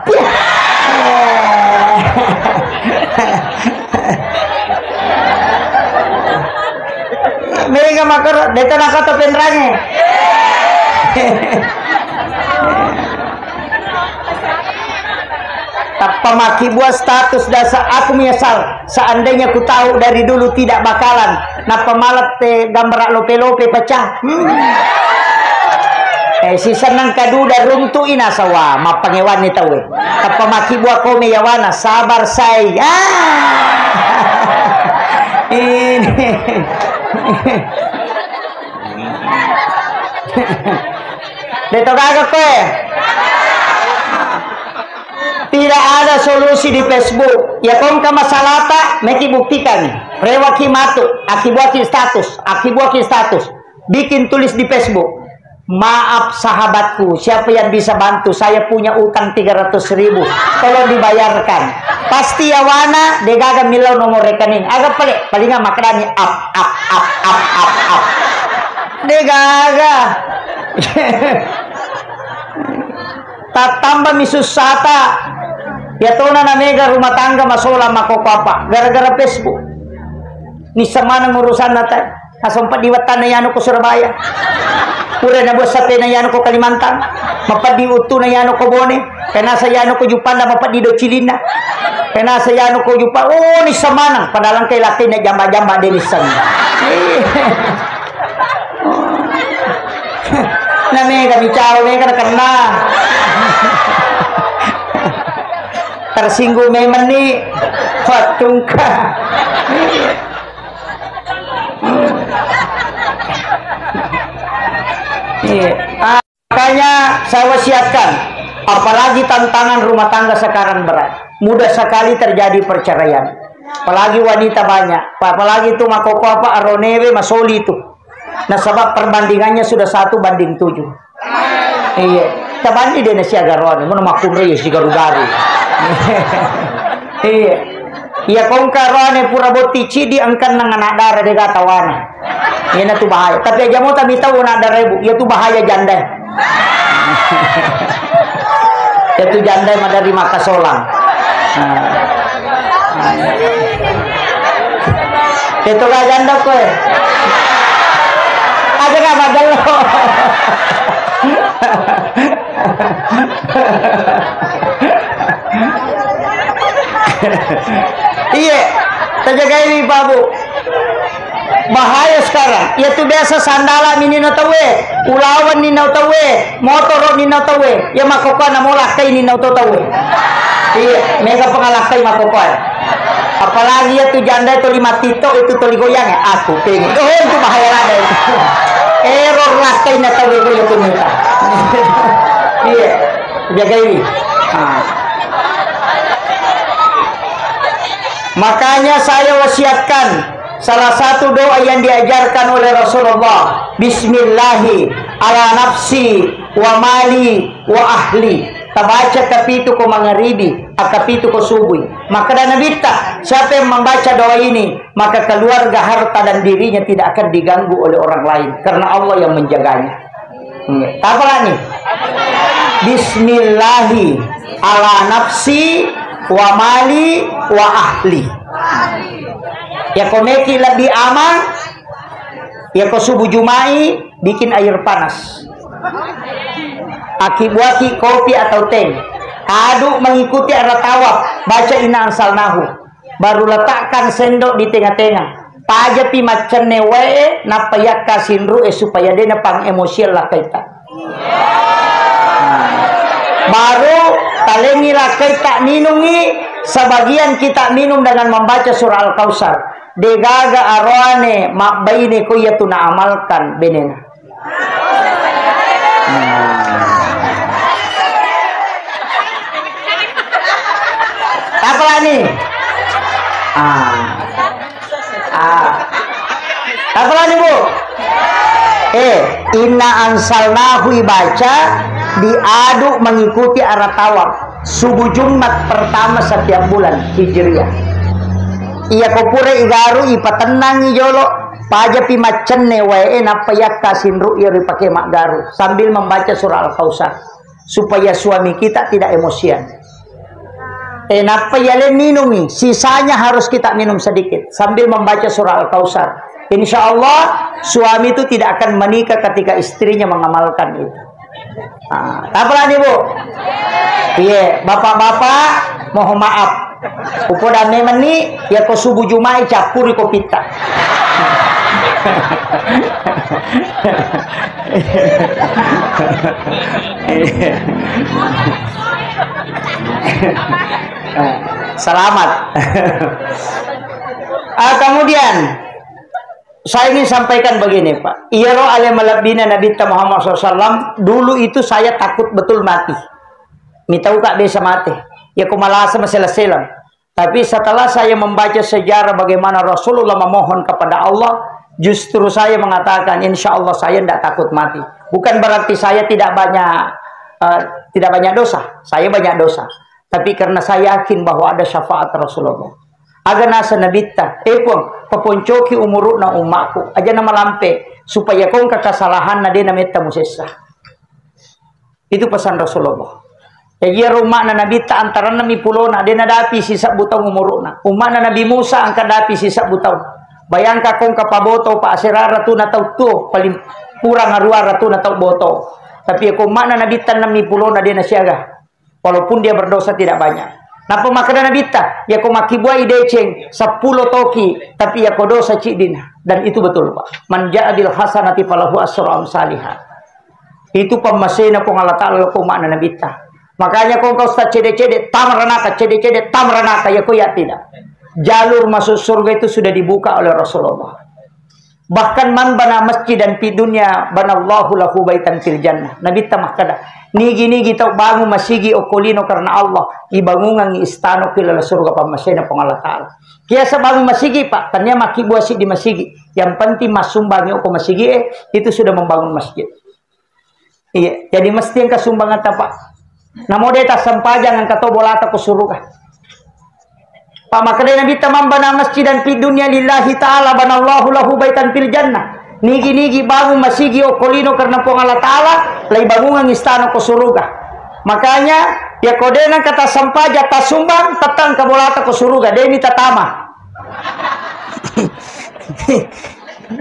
Mega makaro, deta nakata penrange. Tappa makkibua status dasa, aku menyesal. Seandainya ku tahu dari dulu tidak bakalan. Nappa malet te gambar lope-lope pecah. Hmm. Eh, sisennang kaduda runtu'i nasawa, mappangewanni tauwe. Tappa makkibua kome yawana, sabar sai. Ah! Ini. De' to gaga koe. Tidak ada solusi di Facebook. Ya kongka masalata, meki buktikan. Rewaki matu, akibuaki status, akibuaki status. Bikin tulis di Facebook. "Maaf sahabatku, siapa yang bisa bantu? Saya punya utang tiga ratus ribu. Tolong dibayarkan." Pasti yawana, de' gaga millau nomor rekening. Aga pale, palinga makkedani, "Ap, ap, ap, ap, ap." De' gaga. Tattambami sussata. Yatona namega rumah tangga masolang makkokko apa? Gara-gara Facebook. Nisseng maneng urusanna te. Nasompa di wettanna yanu ko Surabaya. Pura nabuassa pena yanu ko Kalimantan. Mapeddi uttuna yanu ko Bone. Penasa yanu ko Juppanda mapeddi do cilinna. Penasa yanu ko Juppa. Oh, nisseng maneng. Padahal engka lakkainna jamba-jamba de' nisseng. Na mega bicara, mega nakenna. Tersinggung memang ni. Wattungka. Iya. Ah, makanya saya wasiatkan, apalagi tantangan rumah tangga sekarang berat. Mudah sekali terjadi perceraian. Apalagi wanita banyak, apalagi itu makkokko apa, aronewe masoli itu. Nasaba perbandingannya sudah satu banding tujuh. Iya. Tabanding de' nasiaga aroane, ngono makkunrai ya sigaru-garu. Iya. Iya, kongka aroane pura botti cidi engkannang anak dara de' gaga tawana. Iyana tu bahaya. Tapi aja mo tami tau anak dara ibu, iya tu bahaya janda. Iya tu janda madari makasolang. Nah. Itu gak janda kowe. Aja gak magello. Iya, tajagai Pak Bu. Bahaya sekarang. Iya tu biasa sandala minino tauwe, ulawan nino tauwe, motoro nino tauwe. Iya makkokkoe namo lakkai nino to tauwe. Iya, mega pengalakkai makkokkoe. Apalagi iya tu janda itu lima tito itu toli goyang ya. Aku pengen. Oh, itu bahaya lagi itu. Error lakkai na tauwe itu nyata. Iya, jagai. Ah. Makanya saya wasiatkan salah satu doa yang diajarkan oleh Rasulullah, "Bismillahi ala nafsi wa mali wa ahli." Tabaca kapitu ko mangaribi, akapitu ko subui. Maka dan Nabitta, siapa yang membaca doa ini, maka keluarga, harta dan dirinya tidak akan diganggu oleh orang lain karena Allah yang menjaganya. Tapalani. Bismillahi ala nafsi wa mali wa ahli. Ya ko meki lebih aman, ya ko subuh Jumai bikin air panas. Aki buaki kopi atau teh. Aduk mengikuti arah tawaf, baca inna anzalnahu. Baru letakkan sendok di tengah-tengah. Pajapi maccenne wae, nappa yakka sinru e supaya de napang emosian lakkaita. Baru talengi lakkaita minungi, sebagian kita minum dengan membaca surah Al-Kautsar. Degaga aroane mabbaine ko iya tu naamalkan benena. Tapalani. Ah. Ah. Tapalani, Bu. Eh, inna anzalnahu ibaca diadu mengikuti arah tawaf. Subuh Jumat pertama setiap bulan Hijriah. Iya ko pura igaru ipatennangi jolo. Pajapi maccenne wae, eh, nappa yakka sinru iya ripake maggaru sambil membaca surah Al-Kautsar supaya suami kita tidak emosian. Eh, nappa yale minumi, sisanya harus kita minum sedikit sambil membaca surah Al-Kautsar. Insya Allah suami itu tidak akan menikah ketika istrinya mengamalkan itu. Ah, tapalani, Bu? Iya, bapak-bapak, mohon maaf. Upoda memang ni, ya ko subuh Jumai cappuri kopitta. Selamat. Ah, kemudian, saya ingin sampaikan begini, Pak. Iyaro ale malebbina Nabitta Muhammad sallallahu alaihi wasallam, dulu itu saya takut betul mati. Mitau ka biasa mati. Ya, ku malasa masela-sela. Tapi setelah saya membaca sejarah bagaimana Rasulullah memohon kepada Allah, justru saya mengatakan, "Insya Allah saya tidak takut mati." Bukan berarti saya tidak banyak, eh, tidak banyak dosa. Saya banyak dosa. Tapi karena saya yakin bahwa ada syafaat Rasulullah. Aga nasa Nabitta, "Eh, Puang, paponcoki umuru'na ummaku. Aja na malampe, supaya kongka kesalahanna de na metta musessa." Itu pesan Rasulullah. Jadi, iyaro umma'na Nabitta antaranna mi pulona, de nadapi sisebbu taung umuru'na. Umma'na Nabi Musa engka dapi sisebbu taung. Bayangka kongka paboto, pa asera ratuna tau tuo, paling kurang arua ratuna tau boto. Tapi ko umma'na Nabitta enneng mi pulona de nasiaga. Walaupun dia berdosa tidak banyak. Nappa makkeda Nabitta, "Yako makkibuai deceng, seppulo toki, tapi yako dosa ciddina." Dan itu betul, Pak. "Man ja'a bil hasanati falahu asyru amsaliha." Itu pammasena Puang Allah Ta'ala ko makna Nabitta. Makanya ko engka ustaz cede-cede, tama ranaka, cede-cede, tama ranaka, ya ko ya tidak. Jalur masuk surga itu sudah dibuka oleh Rasulullah. Bahkan man bana masjidan fi dunya banallahu lahu baitan fil jannah. Nabitta makkeda, nigi-nigi tau bangun masigi okko lino karena Allah, ibangungangi istana ki laleng surga pammasena Puang Allah Ta'ala. Kiasa bangun masigi, Pak, tania makkibua siddi masigi. Yang penting massumbangi okko masigi, eh, itu sudah membangun masjid. Iya, jadi mesti engka sumbangan tapa. Namo de tassempajang engka to bolata ko suruga. Pak, makkedai Nabitta, "Man bana masjidan fid dunya lillahi ta'ala banallahu lahu baitan fil jannah." Nigi-nigi bangun masigi okko lino karena Puang Allah Ta'ala, laibangungang istana ko suruga. Makanya, ya ko de nengka tassempajang, tassumbang, tette engka bolata ko suruga, demi tatama.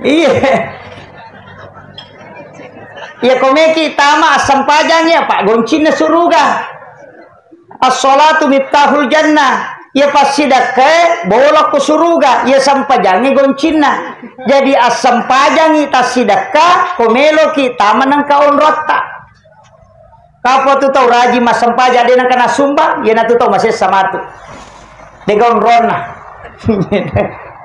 Iya. Iya, ko meki tama assempajangngi, apa goncinna suruga. As-salatu miftahul jannah. Iya passidakkae bola ko suruga, iya sempajangngi goncinna. Jadi assempajangngi tassidakka, ko meloki tama nengka onrotta. Kapang tu tau rajin massempajang, de nengka nassumbang, iyanatu tau masessa matu. Degaung ronna.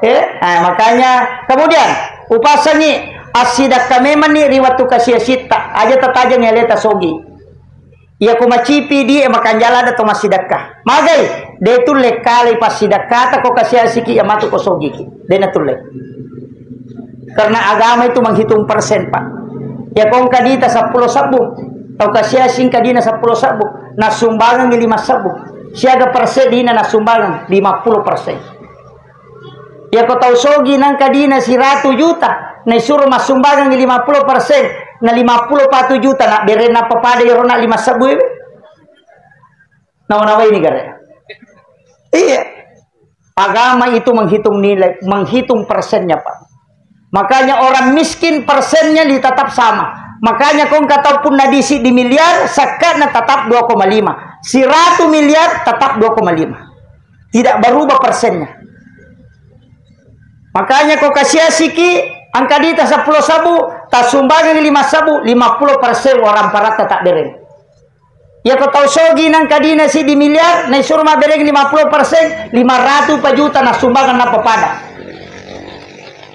Eh, ah, makanya kemudian upasangi assidakka memanni ri wettu kasiasitta, aja tatajengi aleta sogi. Iya ko macipi di e makanjala ada to massidakka. Magai, de tulle kale passidakkata ko kasiasiki iya matu ko sogiki. De natulle. Karena agama itu menghitung persen, Pak. Ya, ko engka dita seppulo sebbu, tau kasiasi engka dina seppulo sebbu, nassumbangengngi lima sebbu. Siaga persen dina nassumbangeng? Lima puluh persen. Ya, ko tau sogi nangka dina siratu juta, naisuro massumbangengngi lima puluh persen, na lima puluh patu juta, na berenna apa pada iro na lima sebbu iwe? Nawa-nawa ini gare. Iya. Agama itu menghitung nilai, menghitung persennya, Pak. Makanya orang miskin persennya di tetap sama. Makanya ko engka tau punna di siddi miliar, sakkana tetap dua koma lima. Siratu miliar tetap dua koma lima. Tidak berubah persennya. Makanya ko kasiasiki, engka dita seppulo sebbu, tassumbangengngi lima sebbu, lima puluh persen orang paratta tabbereng. Iya ko tau sogi nangka dina siddi miliar, naisuro mabbereng lima puluh persen, lima ratu pa juta nassumbangeng nappa pada.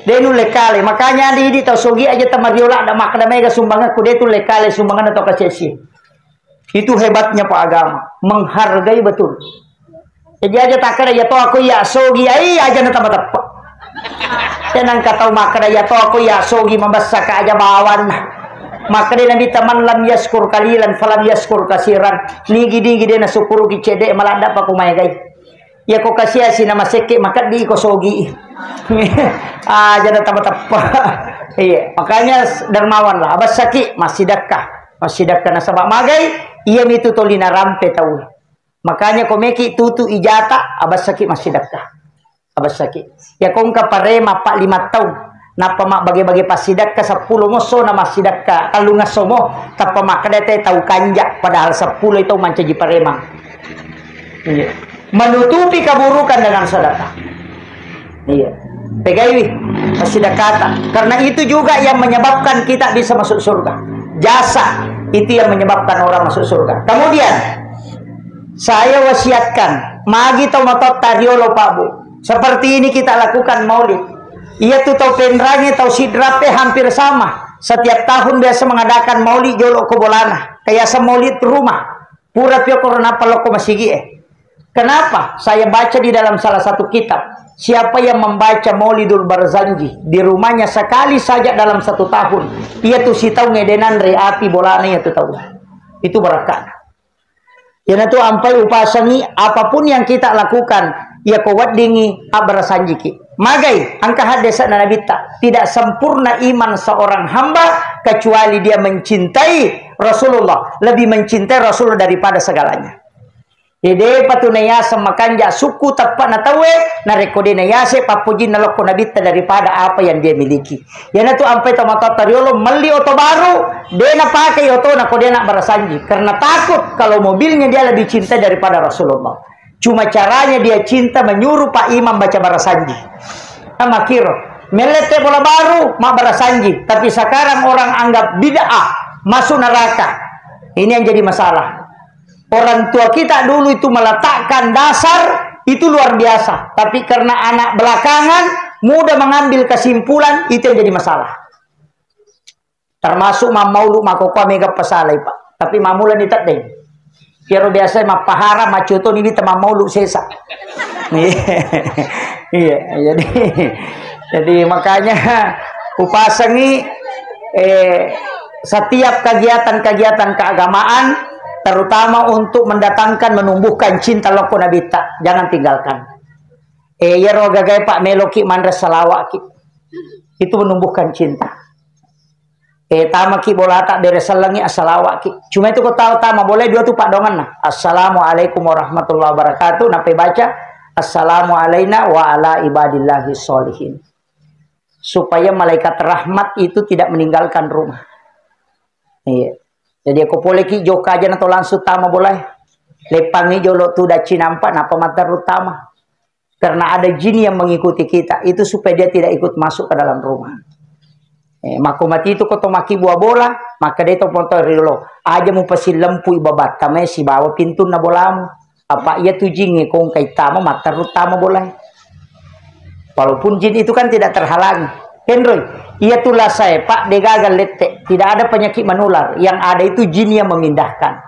De nulle kale, makanya di, di tau sogi aja tamario ladda makkeda mega sumbangekku, de tulle kale sumbangenna tau kasiasi. Itu hebatnya Pak agama, menghargai betul. Jadi aja takkeda, "Iya to aku iya sogi, ai aja na tama teppa." Tenang ka tau makkeda, "Iya to aku iya sogi, mabessa ka aja bawanna." Makkeda Nabitta, "Man lam yaskur kalilan falam yaskur kasiran." Nigi-nigi de nasukuruki cede, maladda pa ko maegai. Iya ko kasiasi na masekke, makeddi ko sogi. Aja na tama teppa. Iya, makanya dermawan lah, abessaki massidakka. Massidakka nasaba magai, iya mitu toli narampe tau. Makanya ko meki tutu ijata, abessaki massidakka. Abessaki. Ya ko engka parema pa lima taung, nappa mabbage-bage passidakka seppulo mosso na massidakka tellungesso mo, tappa makkeda te tau kanja, padahal seppulo tau mancaji parema. Iya. Menutupi keburukan dengan sedekah. Iya. Pegaiwi, masih dakata. Karena itu juga yang menyebabkan kita bisa masuk surga. Jasa itu yang menyebabkan orang masuk surga. Kemudian, saya wasiatkan, magi tau matotta riolo, Pak Bu. Seperti ini kita lakukan maulid. Iya tu tau Penrangi, tau Sidrap e hampir sama. Setiap tahun biasa mengadakan maulid jolo ko bolana. Kayak maulid rumah. Pura pio korona palokko masigi e. Kenapa? Saya baca di dalam salah satu kitab, siapa yang membaca Maulidul Barzanji di rumahnya sekali saja dalam satu tahun, iya tu sitaung e de nanre api bolana iya tu tau. Itu barakana. Iyanatu ampai upasangi, apapun yang kita lakukan, iya ko weddingi abbarasanjiki. Magai, engka haddesana Nabitta, tidak sempurna iman seorang hamba kecuali dia mencintai Rasulullah, lebih mencintai Rasulullah daripada segalanya. Jadi, depa tu nayaseng makanja sukku teppa'na tauwe, narekko de nayaseng pappojinna lokko Nabitta daripada apa yang dia miliki. Iyanatu ampai tomatoatta riolo melli oto baru, de napakai otona ko de nabbarasanji. Karena takut kalau mobilnya dia lebih cintai daripada Rasulullah. Cuma caranya dia cinta menyuruh Pak Imam baca barasanji. Nah, makiro. Mellette bola baru, mabbarasanji. Tapi sekarang orang anggap bid'ah, masuk neraka. Ini yang jadi masalah. Orang tua kita dulu itu meletakkan dasar itu luar biasa. Tapi karena anak belakangan mudah mengambil kesimpulan, itu yang jadi masalah. Termasuk mammaulu makkokkoe mega pasalai, Pak. Tapi mammulani teddeng. Iyaro biasa mappahara, maccutoni wita mammaulu sesa. Iya, jadi, jadi makanya upasangi, eh, setiap kegiatan-kegiatan keagamaan, terutama untuk mendatangkan, menumbuhkan cinta lokko Nabitta, jangan tinggalkan. Eh, iyaro gagae, Pak, meloki manre salawaki. Itu menumbuhkan cinta. Eh, tamaki bolata bere sellengi, assalawaki. Cuma itu ko tau tama bolai dua tu paddoangenna. Assalamualaikum warahmatullahi wabarakatuh. Nappai baca, "Assalamu alaina wa ala ibadillahi sholihin." Supaya malaikat rahmat itu tidak meninggalkan rumah. Iya. Jadi ko poleki jokka aja nato langsung tama bolai. Leppangi jolo tu daci nampak, napa materru tama. Karena ada jin yang mengikuti kita, itu supaya dia tidak ikut masuk ke dalam rumah. Eh, mako mati itu ko to maki bua bola, maka dia to ponto rilo. Aja mu pasilempui babatta mai sibawa pintunna bolamu. Apa iya tu jingnge kongkai tama, matterru tama bola. Walaupun jin itu kan tidak terhalangi. Kenroi, iya tu lasae, Pak, degaga lette. Tidak ada penyakit menular. Yang ada itu jin yang memindahkan.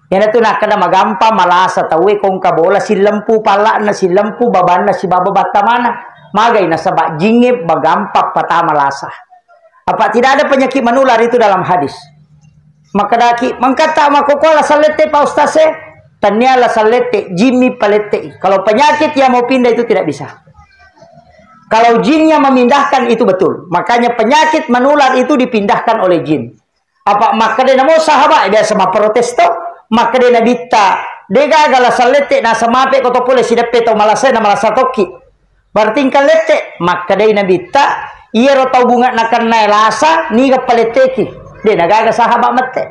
Iyanatu nakkeda magampa malasa tauwe kongka bola, sillempu palla'na, sillempu babanna, sibawa battamana. Magai nasaba jingnge magampa patama lasa. Apa tidak ada penyakit menular itu dalam hadis. Makkedaki, "Mengkatta makkokkoe lasallette, Pak Ustaz, e?" Tennia lasallette, jimmi palette. Kalau penyakit yang mau pindah itu tidak bisa. Kalau jin yang memindahkan itu betul. Makanya penyakit menular itu dipindahkan oleh jin. Apa makkedai namo sahabat, biasa mapprotes to, makkedai Nabitta, "Degaga lasallette, nasamape ko to pole sideppe to malasa, na malasa tokki." Berarti engka lette, makkedai Nabitta, "Iyaro tau bunga nakennae lasa, niga paletteki." De nagaga sahabat mette.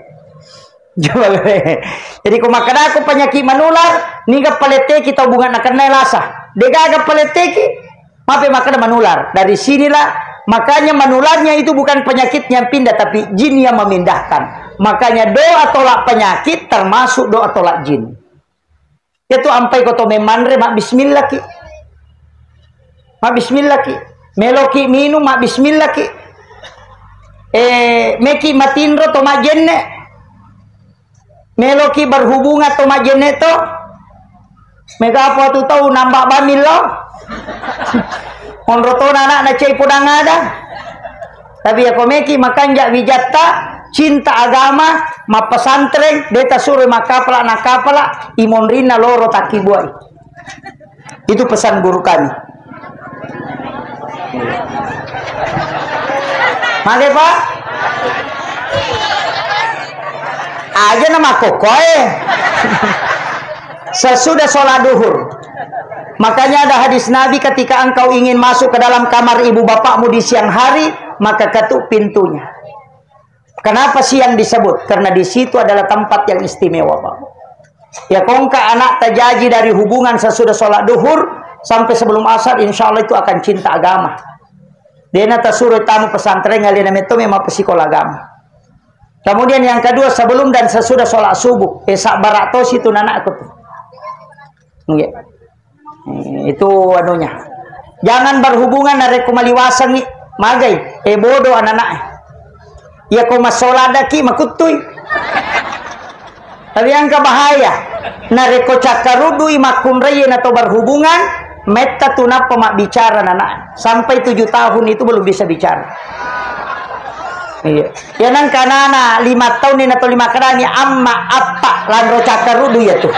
Jadi ko makkedako penyakit menular, niga paletteki tau bunga nakennae lasa. Degaga paletteki, Mape makkeda menular. Dari sinilah, makanya menularnya itu bukan penyakit yang pindah, tapi jin yang memindahkan. Makanya doa tolak penyakit termasuk doa tolak jin. Itu ampai ko to memanre, mak bismillah ki. Mak bismillah ki. Meloki minum, mak bismillah ki. Eh, meki matinro to majenne. Meloki berhubungan to majenne to. Mega apa tu tau nambah bamil lo. Onro to anak na cai podang ada. Tapi ya ko meki makanja wijatta, cinta agama, mappesantreng, deta suruh makapala nakapala, imonrinna loro takki buai. Itu pesan guru kami. Mage, Pak? Aja nama kokoe. Sesudah sholat duhur. Makanya ada hadis Nabi, "Ketika engkau ingin masuk ke dalam kamar ibu bapakmu di siang hari, maka ketuk pintunya." Kenapa siang disebut? Karena di situ adalah tempat yang istimewa, Pak. Ya, kongka anak tajaji dari hubungan sesudah sholat duhur, Sampai sebelum asar, insya Allah itu akan cinta agama. Dena tasuro tamu pesantren, alena metto memang pesikola agama. Kemudian yang kedua, sebelum dan sesudah sholat subuh, eh, sabbara tosi tu nanakku tu. Nggih. Eh, itu anunya. Jangan berhubungan narekko maliwasangngi, magai, eh, bodoh anak-anak. Iya ko massoladaki makuttui. Tapi engka bahaya. Narekko cakkarudui makkunraie nato berhubungan, metta tu nappa mabbicara nana. Sampai tujuh tahun itu belum bisa bicara. Iya. Ya nang kanana lima tahun ini atau lima kadani amma appa lanro cakkarudu ya tu.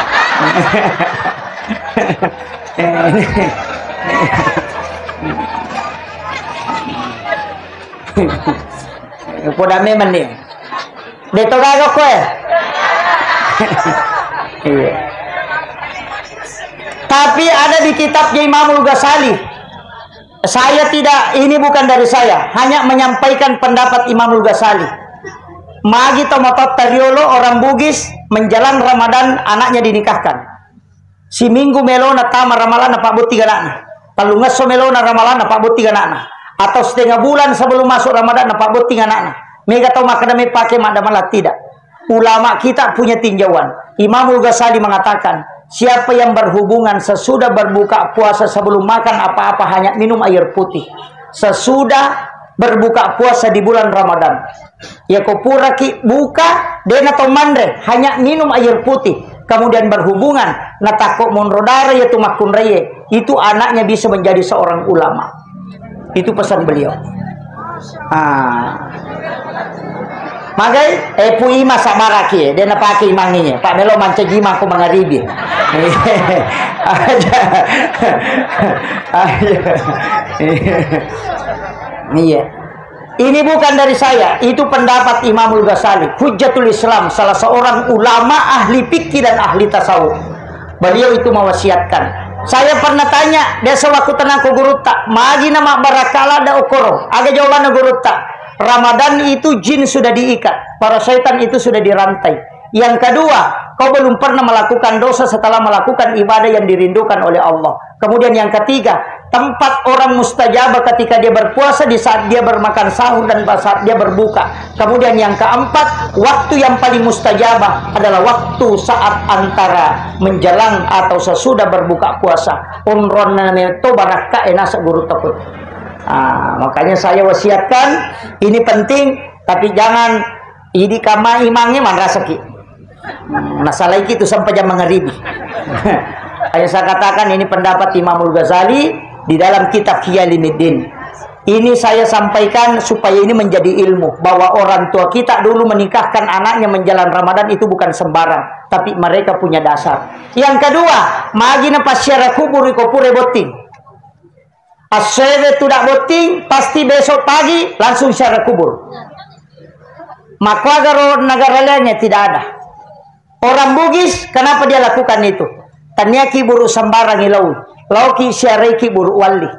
Poda memang nih. Deto gaga koe. Iya. Tapi ada di kitabnya Imamul Ghazali. Saya tidak, ini bukan dari saya, hanya menyampaikan pendapat Imamul Ghazali. Magi to matotta riolo orang Bugis menjelang Ramadan anaknya dinikahkan. Siminggu melona tama Ramalanna pabbotting anakna. Tellungesso melona Ramalanna pabbotting anakna. Atau setengah bulan sebelum masuk Ramadan na pabbotting anakna. Mega tau makkeda me pake madda malah tidak. Ulama kita punya tinjauan. Imamul Ghazali mengatakan, siapa yang berhubungan sesudah berbuka puasa sebelum makan apa-apa hanya minum air putih. Sesudah berbuka puasa di bulan Ramadan. Yako puraki buka, dena to manre, hanya minum air putih, kemudian berhubungan, natakko monro dara yatu makkunraie, itu anaknya bisa menjadi seorang ulama. Itu pesan beliau. Ah. Magai, eh, pu ima sabaraki, eh, dena pake imanginya. Pak melo mancaji imang ko mangaribi. Aja. Aja. Iya. Ini bukan dari saya, itu pendapat Imamul Ghazali, Hujjatul Islam, salah seorang ulama ahli fikih dan ahli tasawuf. Beliau itu mewasiatkan. Saya pernah tanya, desa waktu tenang ke gurutta, magi nama barakala ada okoro. Aga jawabannya gurutta, Ramadan itu jin sudah diikat, para setan itu sudah dirantai. Yang kedua, kau belum pernah melakukan dosa setelah melakukan ibadah yang dirindukan oleh Allah. Kemudian yang ketiga, tempat orang mustajabah ketika dia berpuasa di saat dia bermakan sahur dan saat dia berbuka. Kemudian yang keempat, waktu yang paling mustajabah adalah waktu saat antara menjelang atau sesudah berbuka puasa. Onronna meto barakka enasa guru takut. Ah, makanya saya wasiatkan, ini penting, tapi jangan idi kama imangnya manrasaki. Nasalaiki itu sampai jam mangaribi. Hanya saya katakan ini pendapat Imamul Ghazali di dalam kitab Ihya Ulumuddin. Ini saya sampaikan supaya ini menjadi ilmu bahwa orang tua kita dulu menikahkan anaknya menjelang Ramadan itu bukan sembarang, tapi mereka punya dasar. Yang kedua, magi na passiara kubur iko pura botting. Assoewe tudak botting, pasti besok pagi langsung siara kubur. Makkuagaro negara lainnya tidak ada. Orang Bugis, kenapa dia lakukan itu? Tania kiburu sembarang ilau. Lauki siarai kiburu walli.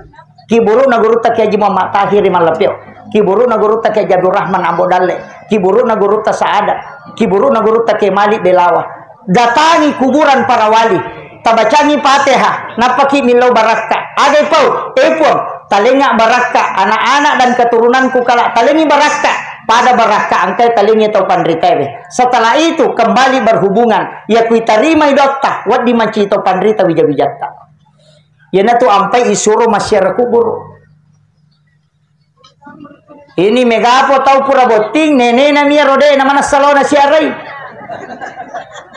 Kiburu na gurutta Kiai Haji Muhammad Tahir Mallapio. Kiburu na gurutta Kiai Haji Abdul Rahman Ambo Dalle. Kiburu na gurutta Saada. Kiburu na gurutta Kiai Malik Belawa. Datangi kuburan para wali, tabacangi Fatihah, nappaki millau barakka. Agai pau, eh Puang, talenga barakka, anak-anak dan keturunanku kala talengi barakka, pada barakka engkai talengi tau panritaewe. Setelah itu kembali berhubungan, ya kuitarimai dotta, wedding manci tau panrita wija-wijatta. Iyanatu ampai isuro massiara kuburu. Ini megapo tau pura botting, nenena mia rode na manassa laona siarai.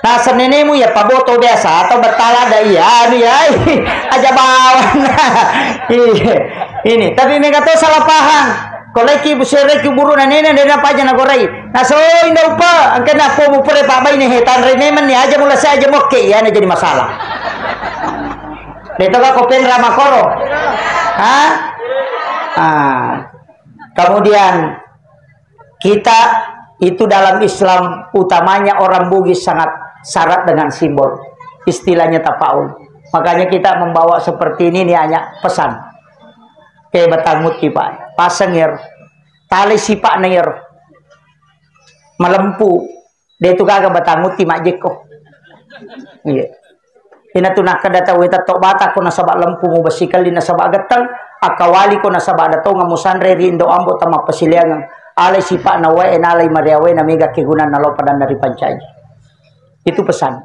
Nasa nenemu ya paboto biasa atau betala ada iya, anu ya, aja bawang. Iya. Ini, tapi mega to salah paham. Kalau ki bu-, siarai kuburu na nena, dena paja na gorai. Nasa, oh, inda upa, angkena po mu pura pa baine he tanre nemen ni aja mula saja mokke, ya, na jadi masalah. Deto ka kopen ramakoro. Hah? Ah. Kemudian kita itu dalam Islam utamanya orang Bugis sangat syarat dengan simbol. Istilahnya tapaul. Makanya kita membawa seperti ini, ini hanya pesan. Oke, batang muti, Pak. Pasang ya. Tali sipak na ya. Malempu. De tu gaga batang utti majjekko. Iya. Inatu nakkeda tauwe, "Tetto bata ko nasaba lempu mubessikelli nasaba getteng, akkawali ko nasaba ada tonga musanre ri indo ambo tamappasileangeng, alai sipa'na wae nalai mariawe na mega kegunanna lao padanna ripancaji." Itu pesan.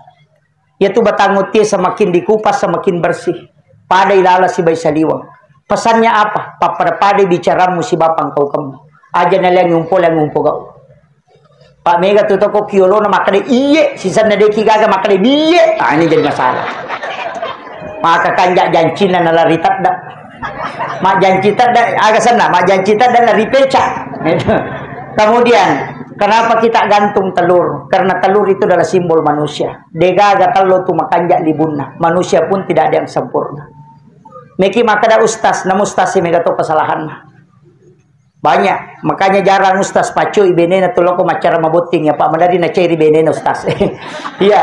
Yaitu batang utie semakin dikupas semakin bersih. Pada ilala sibai saliweng. Pesannya apa? Pappada-pada bicaramu siba pangkaukemmu. Aja naliang umpo, liang umpo gau. Pak mega tu toko kiolona makkeda iye, sisanna deki gaga makkeda biye. Ah, ini jadi masalah. Maka kanja jancinna nalari tedda. Majjanci tedda, aga senna, majjanci tedda lari peca. Kemudian, kenapa kita gantung telur? Karena telur itu adalah simbol manusia. Degaga tello tu makanja libunna. Manusia pun tidak ada yang sempurna. Meki makkeda ustaz, namu ustaz si mega to kesalahanna. Banyak. Makanya jarang ustaz paccoi benena tu loko maccara mabotting ya, Pak. Madari naceri benena ustaz. Iya.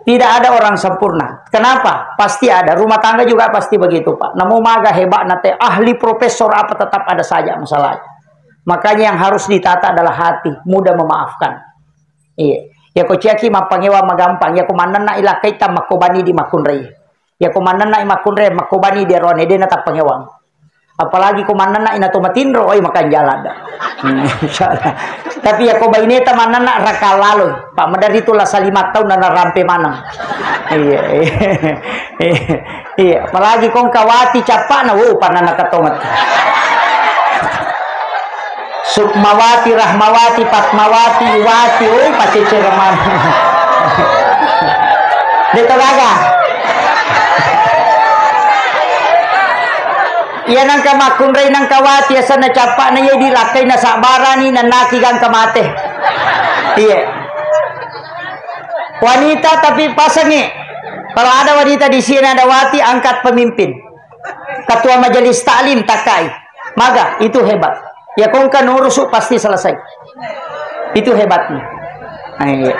Tidak ada orang sempurna. Kenapa? Pasti ada. Rumah tangga juga pasti begitu, Pak. Namu maga hebatna te, ahli profesor apa tetap ada saja masalahnya. Makanya yang harus ditata adalah hati, mudah memaafkan. Iya. Ya ko ciaki mappangewa magampang, ya ko mannenna ilakkaita makkobani di makkunrai. Ya ko mannenna makkunrai makkobani di arone dena tappangewang. Apalagi ko mannenna ina to matinro, oi makanjala da. Hmm, insyaallah. Tapi ya ko baineta mannenna raka lalo, Pak, madari tu lasa lima tahun nana rampe maneng. Iya, iya. Iya, apalagi kong kawati cappana, wo, panana katonget. Sukmawati, Rahmawati, Fatmawati, Iwati, wo, pacecere maneng. Deto gaga. Iya nangka makkunrai nangka wati asenna cappa'na iya dilakkai nasabbarani nannaki gangka mate. Iya. Wanita tapi pasangi. Kalau ada wanita di sini ada wati angkat pemimpin. Ketua majelis taklim takai. Maga itu hebat. Ya kongka nurusu pasti selesai. Itu hebatnya. Nah, iya.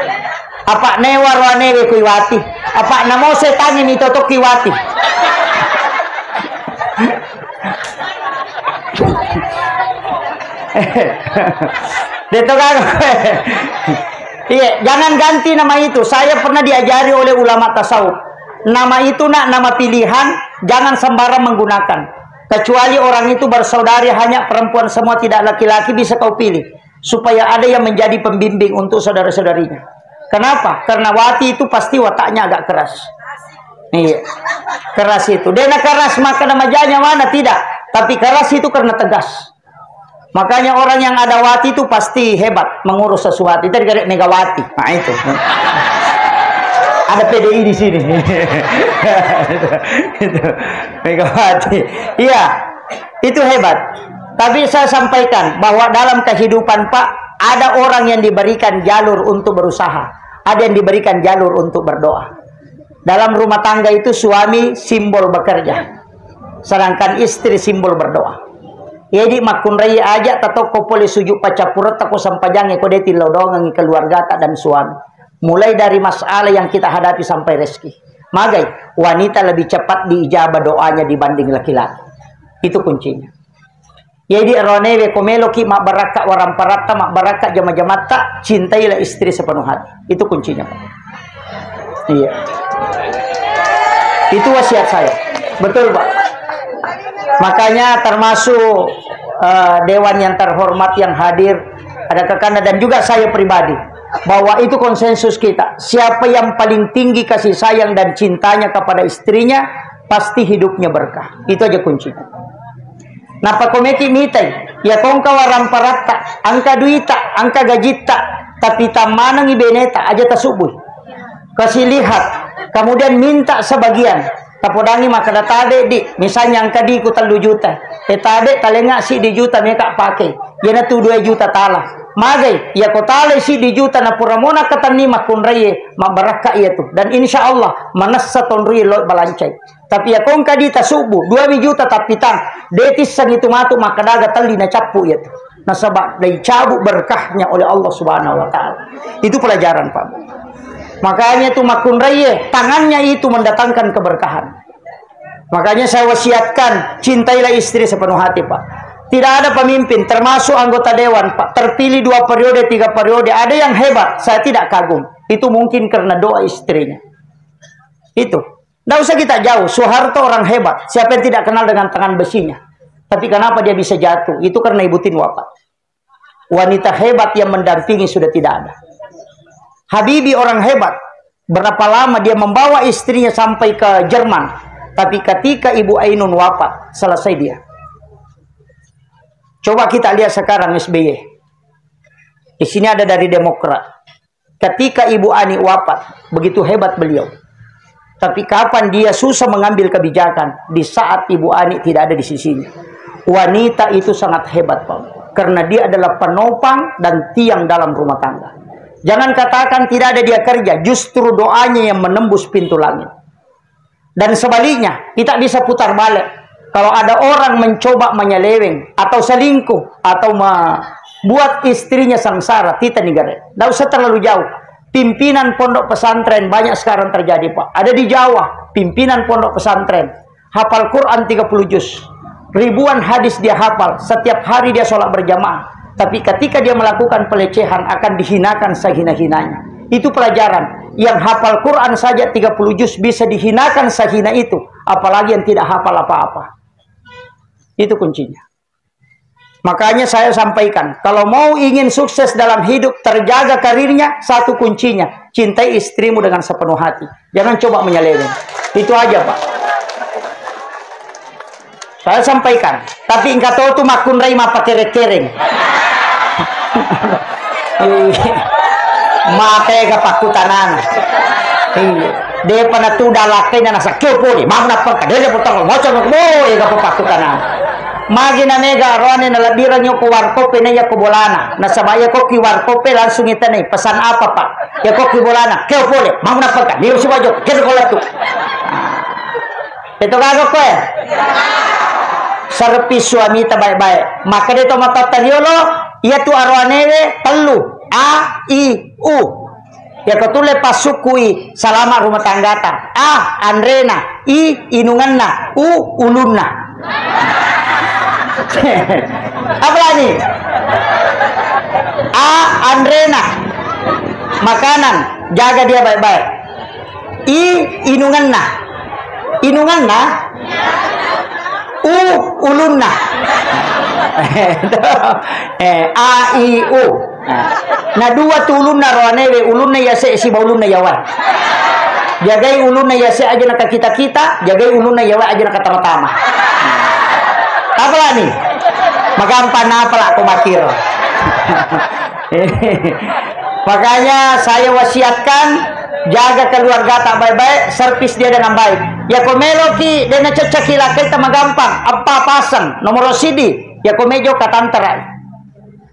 Apa newa roanewe kui wati. Apa namo setangi mi totok kui wati. Deto gaga. Iya, jangan ganti nama itu. Saya pernah diajari oleh ulama tasawuf. Nama itu nak nama pilihan, jangan sembarang menggunakan. Kecuali orang itu bersaudari hanya perempuan semua tidak laki-laki bisa kau pilih. Supaya ada yang menjadi pembimbing untuk saudara-saudarinya. Kenapa? Karena wati itu pasti wataknya agak keras. Iya. Keras itu. Dena keras maka namajanya mana tidak. Tapi keras itu karena tegas. Makanya orang yang ada wati itu pasti hebat mengurus sesuatu. Itu dari Megawati. Nah, itu. Ada P D I di sini. Itu. Itu. Megawati. Iya. Itu hebat. Tapi saya sampaikan bahwa dalam kehidupan, Pak, ada orang yang diberikan jalur untuk berusaha, ada yang diberikan jalur untuk berdoa. Dalam rumah tangga itu suami simbol bekerja, sedangkan istri simbol berdoa. Jadi makkunrai aja tatokko pole sujud paccappuretta ko sempajangnge ko de tillau doangengi keluargata dan suami. Mulai dari masalah yang kita hadapi sampai rezeki. Magai, wanita lebih cepat diijabah doanya dibanding laki-laki. Itu kuncinya. Jadi aroanewe ko meloki mabbarakka waramparatta, mabbarakka jama-jamatta, cintailah istri sepenuh hati. Itu kuncinya, Pak. Iya. Itu wasiat saya. Betul, Pak. Makanya termasuk eh, dewan yang terhormat yang hadir, ada kakanda dan juga saya pribadi, bahwa itu konsensus kita. Siapa yang paling tinggi kasih sayang dan cintanya kepada istrinya, pasti hidupnya berkah. Itu aja kuncinya. Napa komeki mitai, ya kongka waramparatta, angka duita, angka gajitta, tapi tammanengi beneta, aja tasubui. Kasih lihat, kemudian minta sebagian. Tapodangi makkeda, "Tabe, Di, misalnya engka diku tellu juta. Eh, tabe, talenga siddi juta meka pake. Iyanatu dua juta tala." Magai, iya ko tala siddi juta na pura mona katenni makkunraie, mabbarakka iya tu. Dan insya Allah, manessa tonrui lo balancai. Tapi iya ko engka di tasubbu, dua juta tappitang, de tisseng itu matu makkadaga telli na cappu iya tu. Nasaba dicabut berkahnya oleh Allah Subhanahu wa Ta'ala. Itu pelajaran, Pak. Makanya itu makkunraie, tangannya itu mendatangkan keberkahan. Makanya saya wasiatkan, cintailah istri sepenuh hati, Pak. Tidak ada pemimpin, termasuk anggota dewan, Pak, terpilih dua periode, tiga periode, ada yang hebat, saya tidak kagum. Itu mungkin karena doa istrinya. Itu. Tidak usah kita jauh. Soeharto orang hebat. Siapa yang tidak kenal dengan tangan besinya? Tapi kenapa dia bisa jatuh? Itu karena Ibu Tin wafat. Wanita hebat yang mendampingi sudah tidak ada. Habibie orang hebat. Berapa lama dia membawa istrinya sampai ke Jerman. Tapi ketika Ibu Ainun wafat, selesai dia. Coba kita lihat sekarang S B Y. Di sini ada dari Demokrat. Ketika Ibu Ani wafat, begitu hebat beliau. Tapi kapan dia susah mengambil kebijakan? Di saat Ibu Ani tidak ada di sisinya. Wanita itu sangat hebat, Pak. Karena dia adalah penopang dan tiang dalam rumah tangga. Jangan katakan tidak ada dia kerja, justru doanya yang menembus pintu langit. Dan sebaliknya, kita bisa putar balik. Kalau ada orang mencoba menyeleweng atau selingkuh atau membuat istrinya sengsara, tita negara. Tidak usah terlalu jauh. Pimpinan pondok pesantren banyak sekarang terjadi, Pak. Ada di Jawa, pimpinan pondok pesantren. Hafal Quran tiga puluh juz. Ribuan hadis dia hafal. Setiap hari dia sholat berjamaah. Tapi ketika dia melakukan pelecehan, akan dihinakan sehina-hinanya. Itu pelajaran. Yang hafal Quran saja tiga puluh juz bisa dihinakan sehina itu, apalagi yang tidak hafal apa-apa. Itu kuncinya. Makanya saya sampaikan, kalau mau ingin sukses dalam hidup, terjaga karirnya, satu kuncinya, cintai istrimu dengan sepenuh hati. Jangan coba menyeleweng. Itu aja, Pak. Saya sampaikan, tapi engka to tu makkunrai mappakere-kereng. Iya. Mate ga pakkutanana. Iya. Depa na tu dalakkaina nasakkeo pole. Mau nappa kadere potong moco mo ega pakkutanana. Magi na mega roane na lebbirangngi ko warkop e na iya ko bolana. Nasaba iya ko ki warkop e langsung itanai, "Pesan apa, Pak?" Iya ko ki bolana, "Keo pole." Mau nappa kadere sibajo, kere ko lettu. Itu gaga koe. Servis suamita baik-baik. Makkeda to matotta riolo, iyatu aroanewe tellu. A, I, U. Yako tulle passukkui, salama rumah tanggata. A, anrena. I, inungenna. U, ulunna. Apalagi? A, anrena. Makanan. Jaga dia baik-baik. I, inungenna. Inungenna? U, ulunna. Eh, A, I, U. Nah, na dua tu ulunna roanewe, ulunna yase siba ulunna yawa. Jagai ulunna yase aja na kakita-kita, jagai ulunna yawa aja na katama-tama. Apa lani? Magampang apa lah ko makiro. Makanya saya wasiatkan, jaga keluarga tak baik-baik, servis dia dengan baik. Ya ko meloki, dena coccoki lakkaita magampang, apa pasang, nomor sidi, ya ko mejo katantara.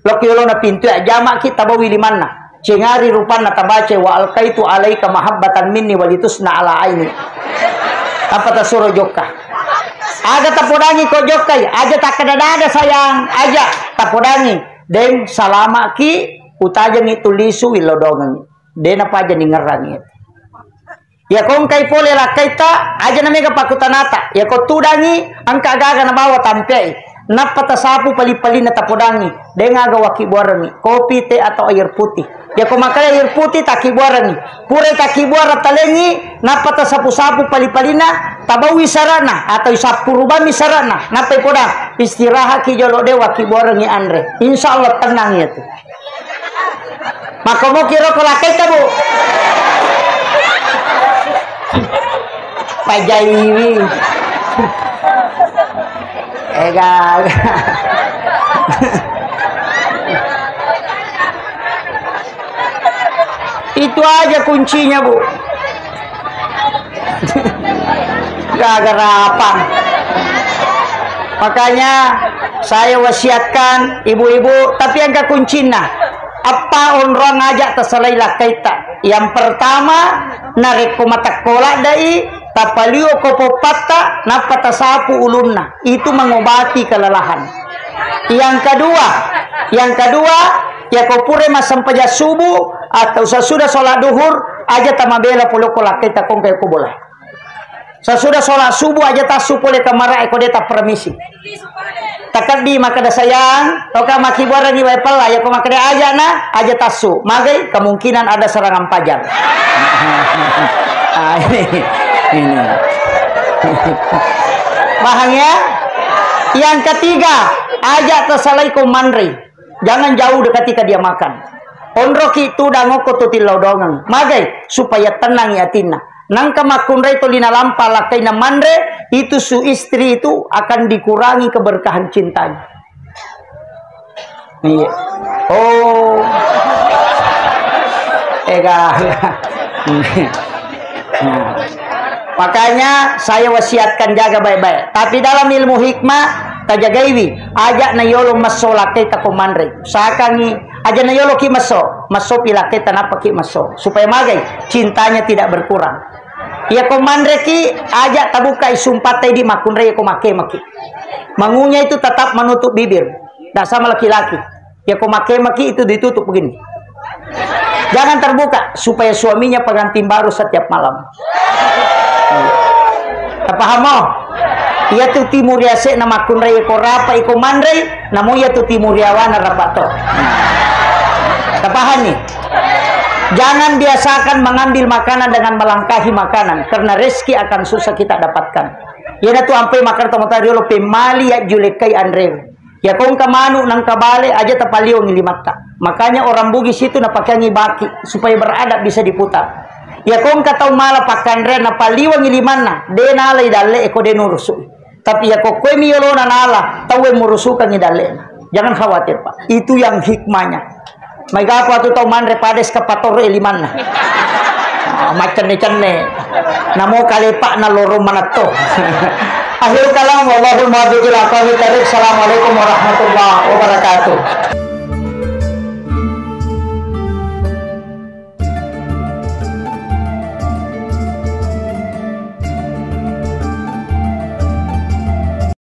Lokki yolona pintu ya, jamaki tabawi limanna. Cengari rupanna tabaca, "Wa alkaitu alaika mahabbatan minni walitusna ala aini." Apa tasuro jokka? Aga tapodangi ko jokkai, aja takkeda dada sayang, aja tapodangi. Deng, salama'ki, utajengngi tu lisu, willodongengngi. Dena paja ningerrangngi. Iya ko engkai pole lakkaita, aja na mega pakkutanata. Iya ko tudangi, engka gaga nabawa tampeai. Nappa tasapu pali-palinna tapodangi. Deng aga wakkibbuarengngi, kopi, teh, atau air putih. Iya ko makkeda air putih, takkibbuarengngi. Pura takkibbuareng talengngi, nappa tasapu-sapu pali-palinna, tabaui sarana, atau isappurubammi sarana. Nappa ipodang, istirahatki jolo, de wakkibbuarengngi anre. Insya Allah tenang iya tu. Makkomoki roko lakkaita, Bu. Pajaiwi. Ega. Itu aja kuncinya, Bu. Gaga rapang. Makanya saya wasiatkan ibu-ibu, tapi engka kuncinna. Eppa onrong aja tasalai lakkaita. Yang pertama, narekko matekko laddai, tapalio ko poppatta, nappa tasapu ulunna. Itu mengobati kelelahan. Yang kedua, yang kedua, yako pura massempajang subuh atau sesudah sholat duhur, aja tamabela pole ko lakkaita ko engka ko bola. Sesudah sholat subuh aja tassu pole kamara e ko de tappermisi. Takeddi makkeda, "Sayang, oka makkibbuarengngi wae pella." Yako makkeda aja na, aja tassu. Magai kemungkinan ada serangan pajar. Ah, ini. Ini. Paham ya? Yang ketiga, aja' tasalai ko manre. Jangan jauh ketika dia makan. Onroki tudang okko tu tillau dongeng. Magai? Supaya tenangi atinna. Nangka makkunrai toli nalampa lakkaina manre, itu su istri itu akan dikurangi keberkahan cintanya. Iya. Oh. Ega. Nah. Makanya saya wasiatkan, jaga baik-baik. Tapi dalam ilmu hikmah, tajagaiwi. Aja' na yolo messo lakkaita ko manre. Usahakangi, aja' na yoloki messo. Messopi lakkaita nappaki messo. Supaya magai? Cintanya tidak berkurang. Iya ko manreki, aja' tabukai sumpatta idi makkunrai ko makkemaki. Mangunya itu tetap menutup bibir. Tidak sama laki-laki. Ya, ko makkemaki itu ditutup begini. Jangan terbuka, supaya suaminya pengantin baru setiap malam. Tapahamo? Iya tu timuri ase'na makkunrai ko rapa iko manrei, namo iya tu timuri awana rapa to. Tapahani? Jangan biasakan mengambil makanan dengan melangkahi makanan, karena rezeki akan susah kita dapatkan. Iyana tu ampai makkeda tomatoa riolo, pemmali yajjulekkai anrewe. Yako engka manu nangka bale, aja tapaliwangi limatta. Makanya orang Bugis itu napakeangi baki supaya beradab bisa diputar. Yako engka tau mala pakkanrean napaliwangi limanna, de nalai dalle eko de nurusu. Tapi yako koe mi yolona nala, tau e murusukangi dallena. Jangan khawatir, Pak. Itu yang hikmahnya. Maega pa tu tau manre pades ka patoro e limanna. Ah, maccenne-cenne. Namo kalepa na loro manetto. Akhir kalam, wallahul muwaffiq ila aqwamit thariq. Assalamualaikum warahmatullahi wabarakatuh.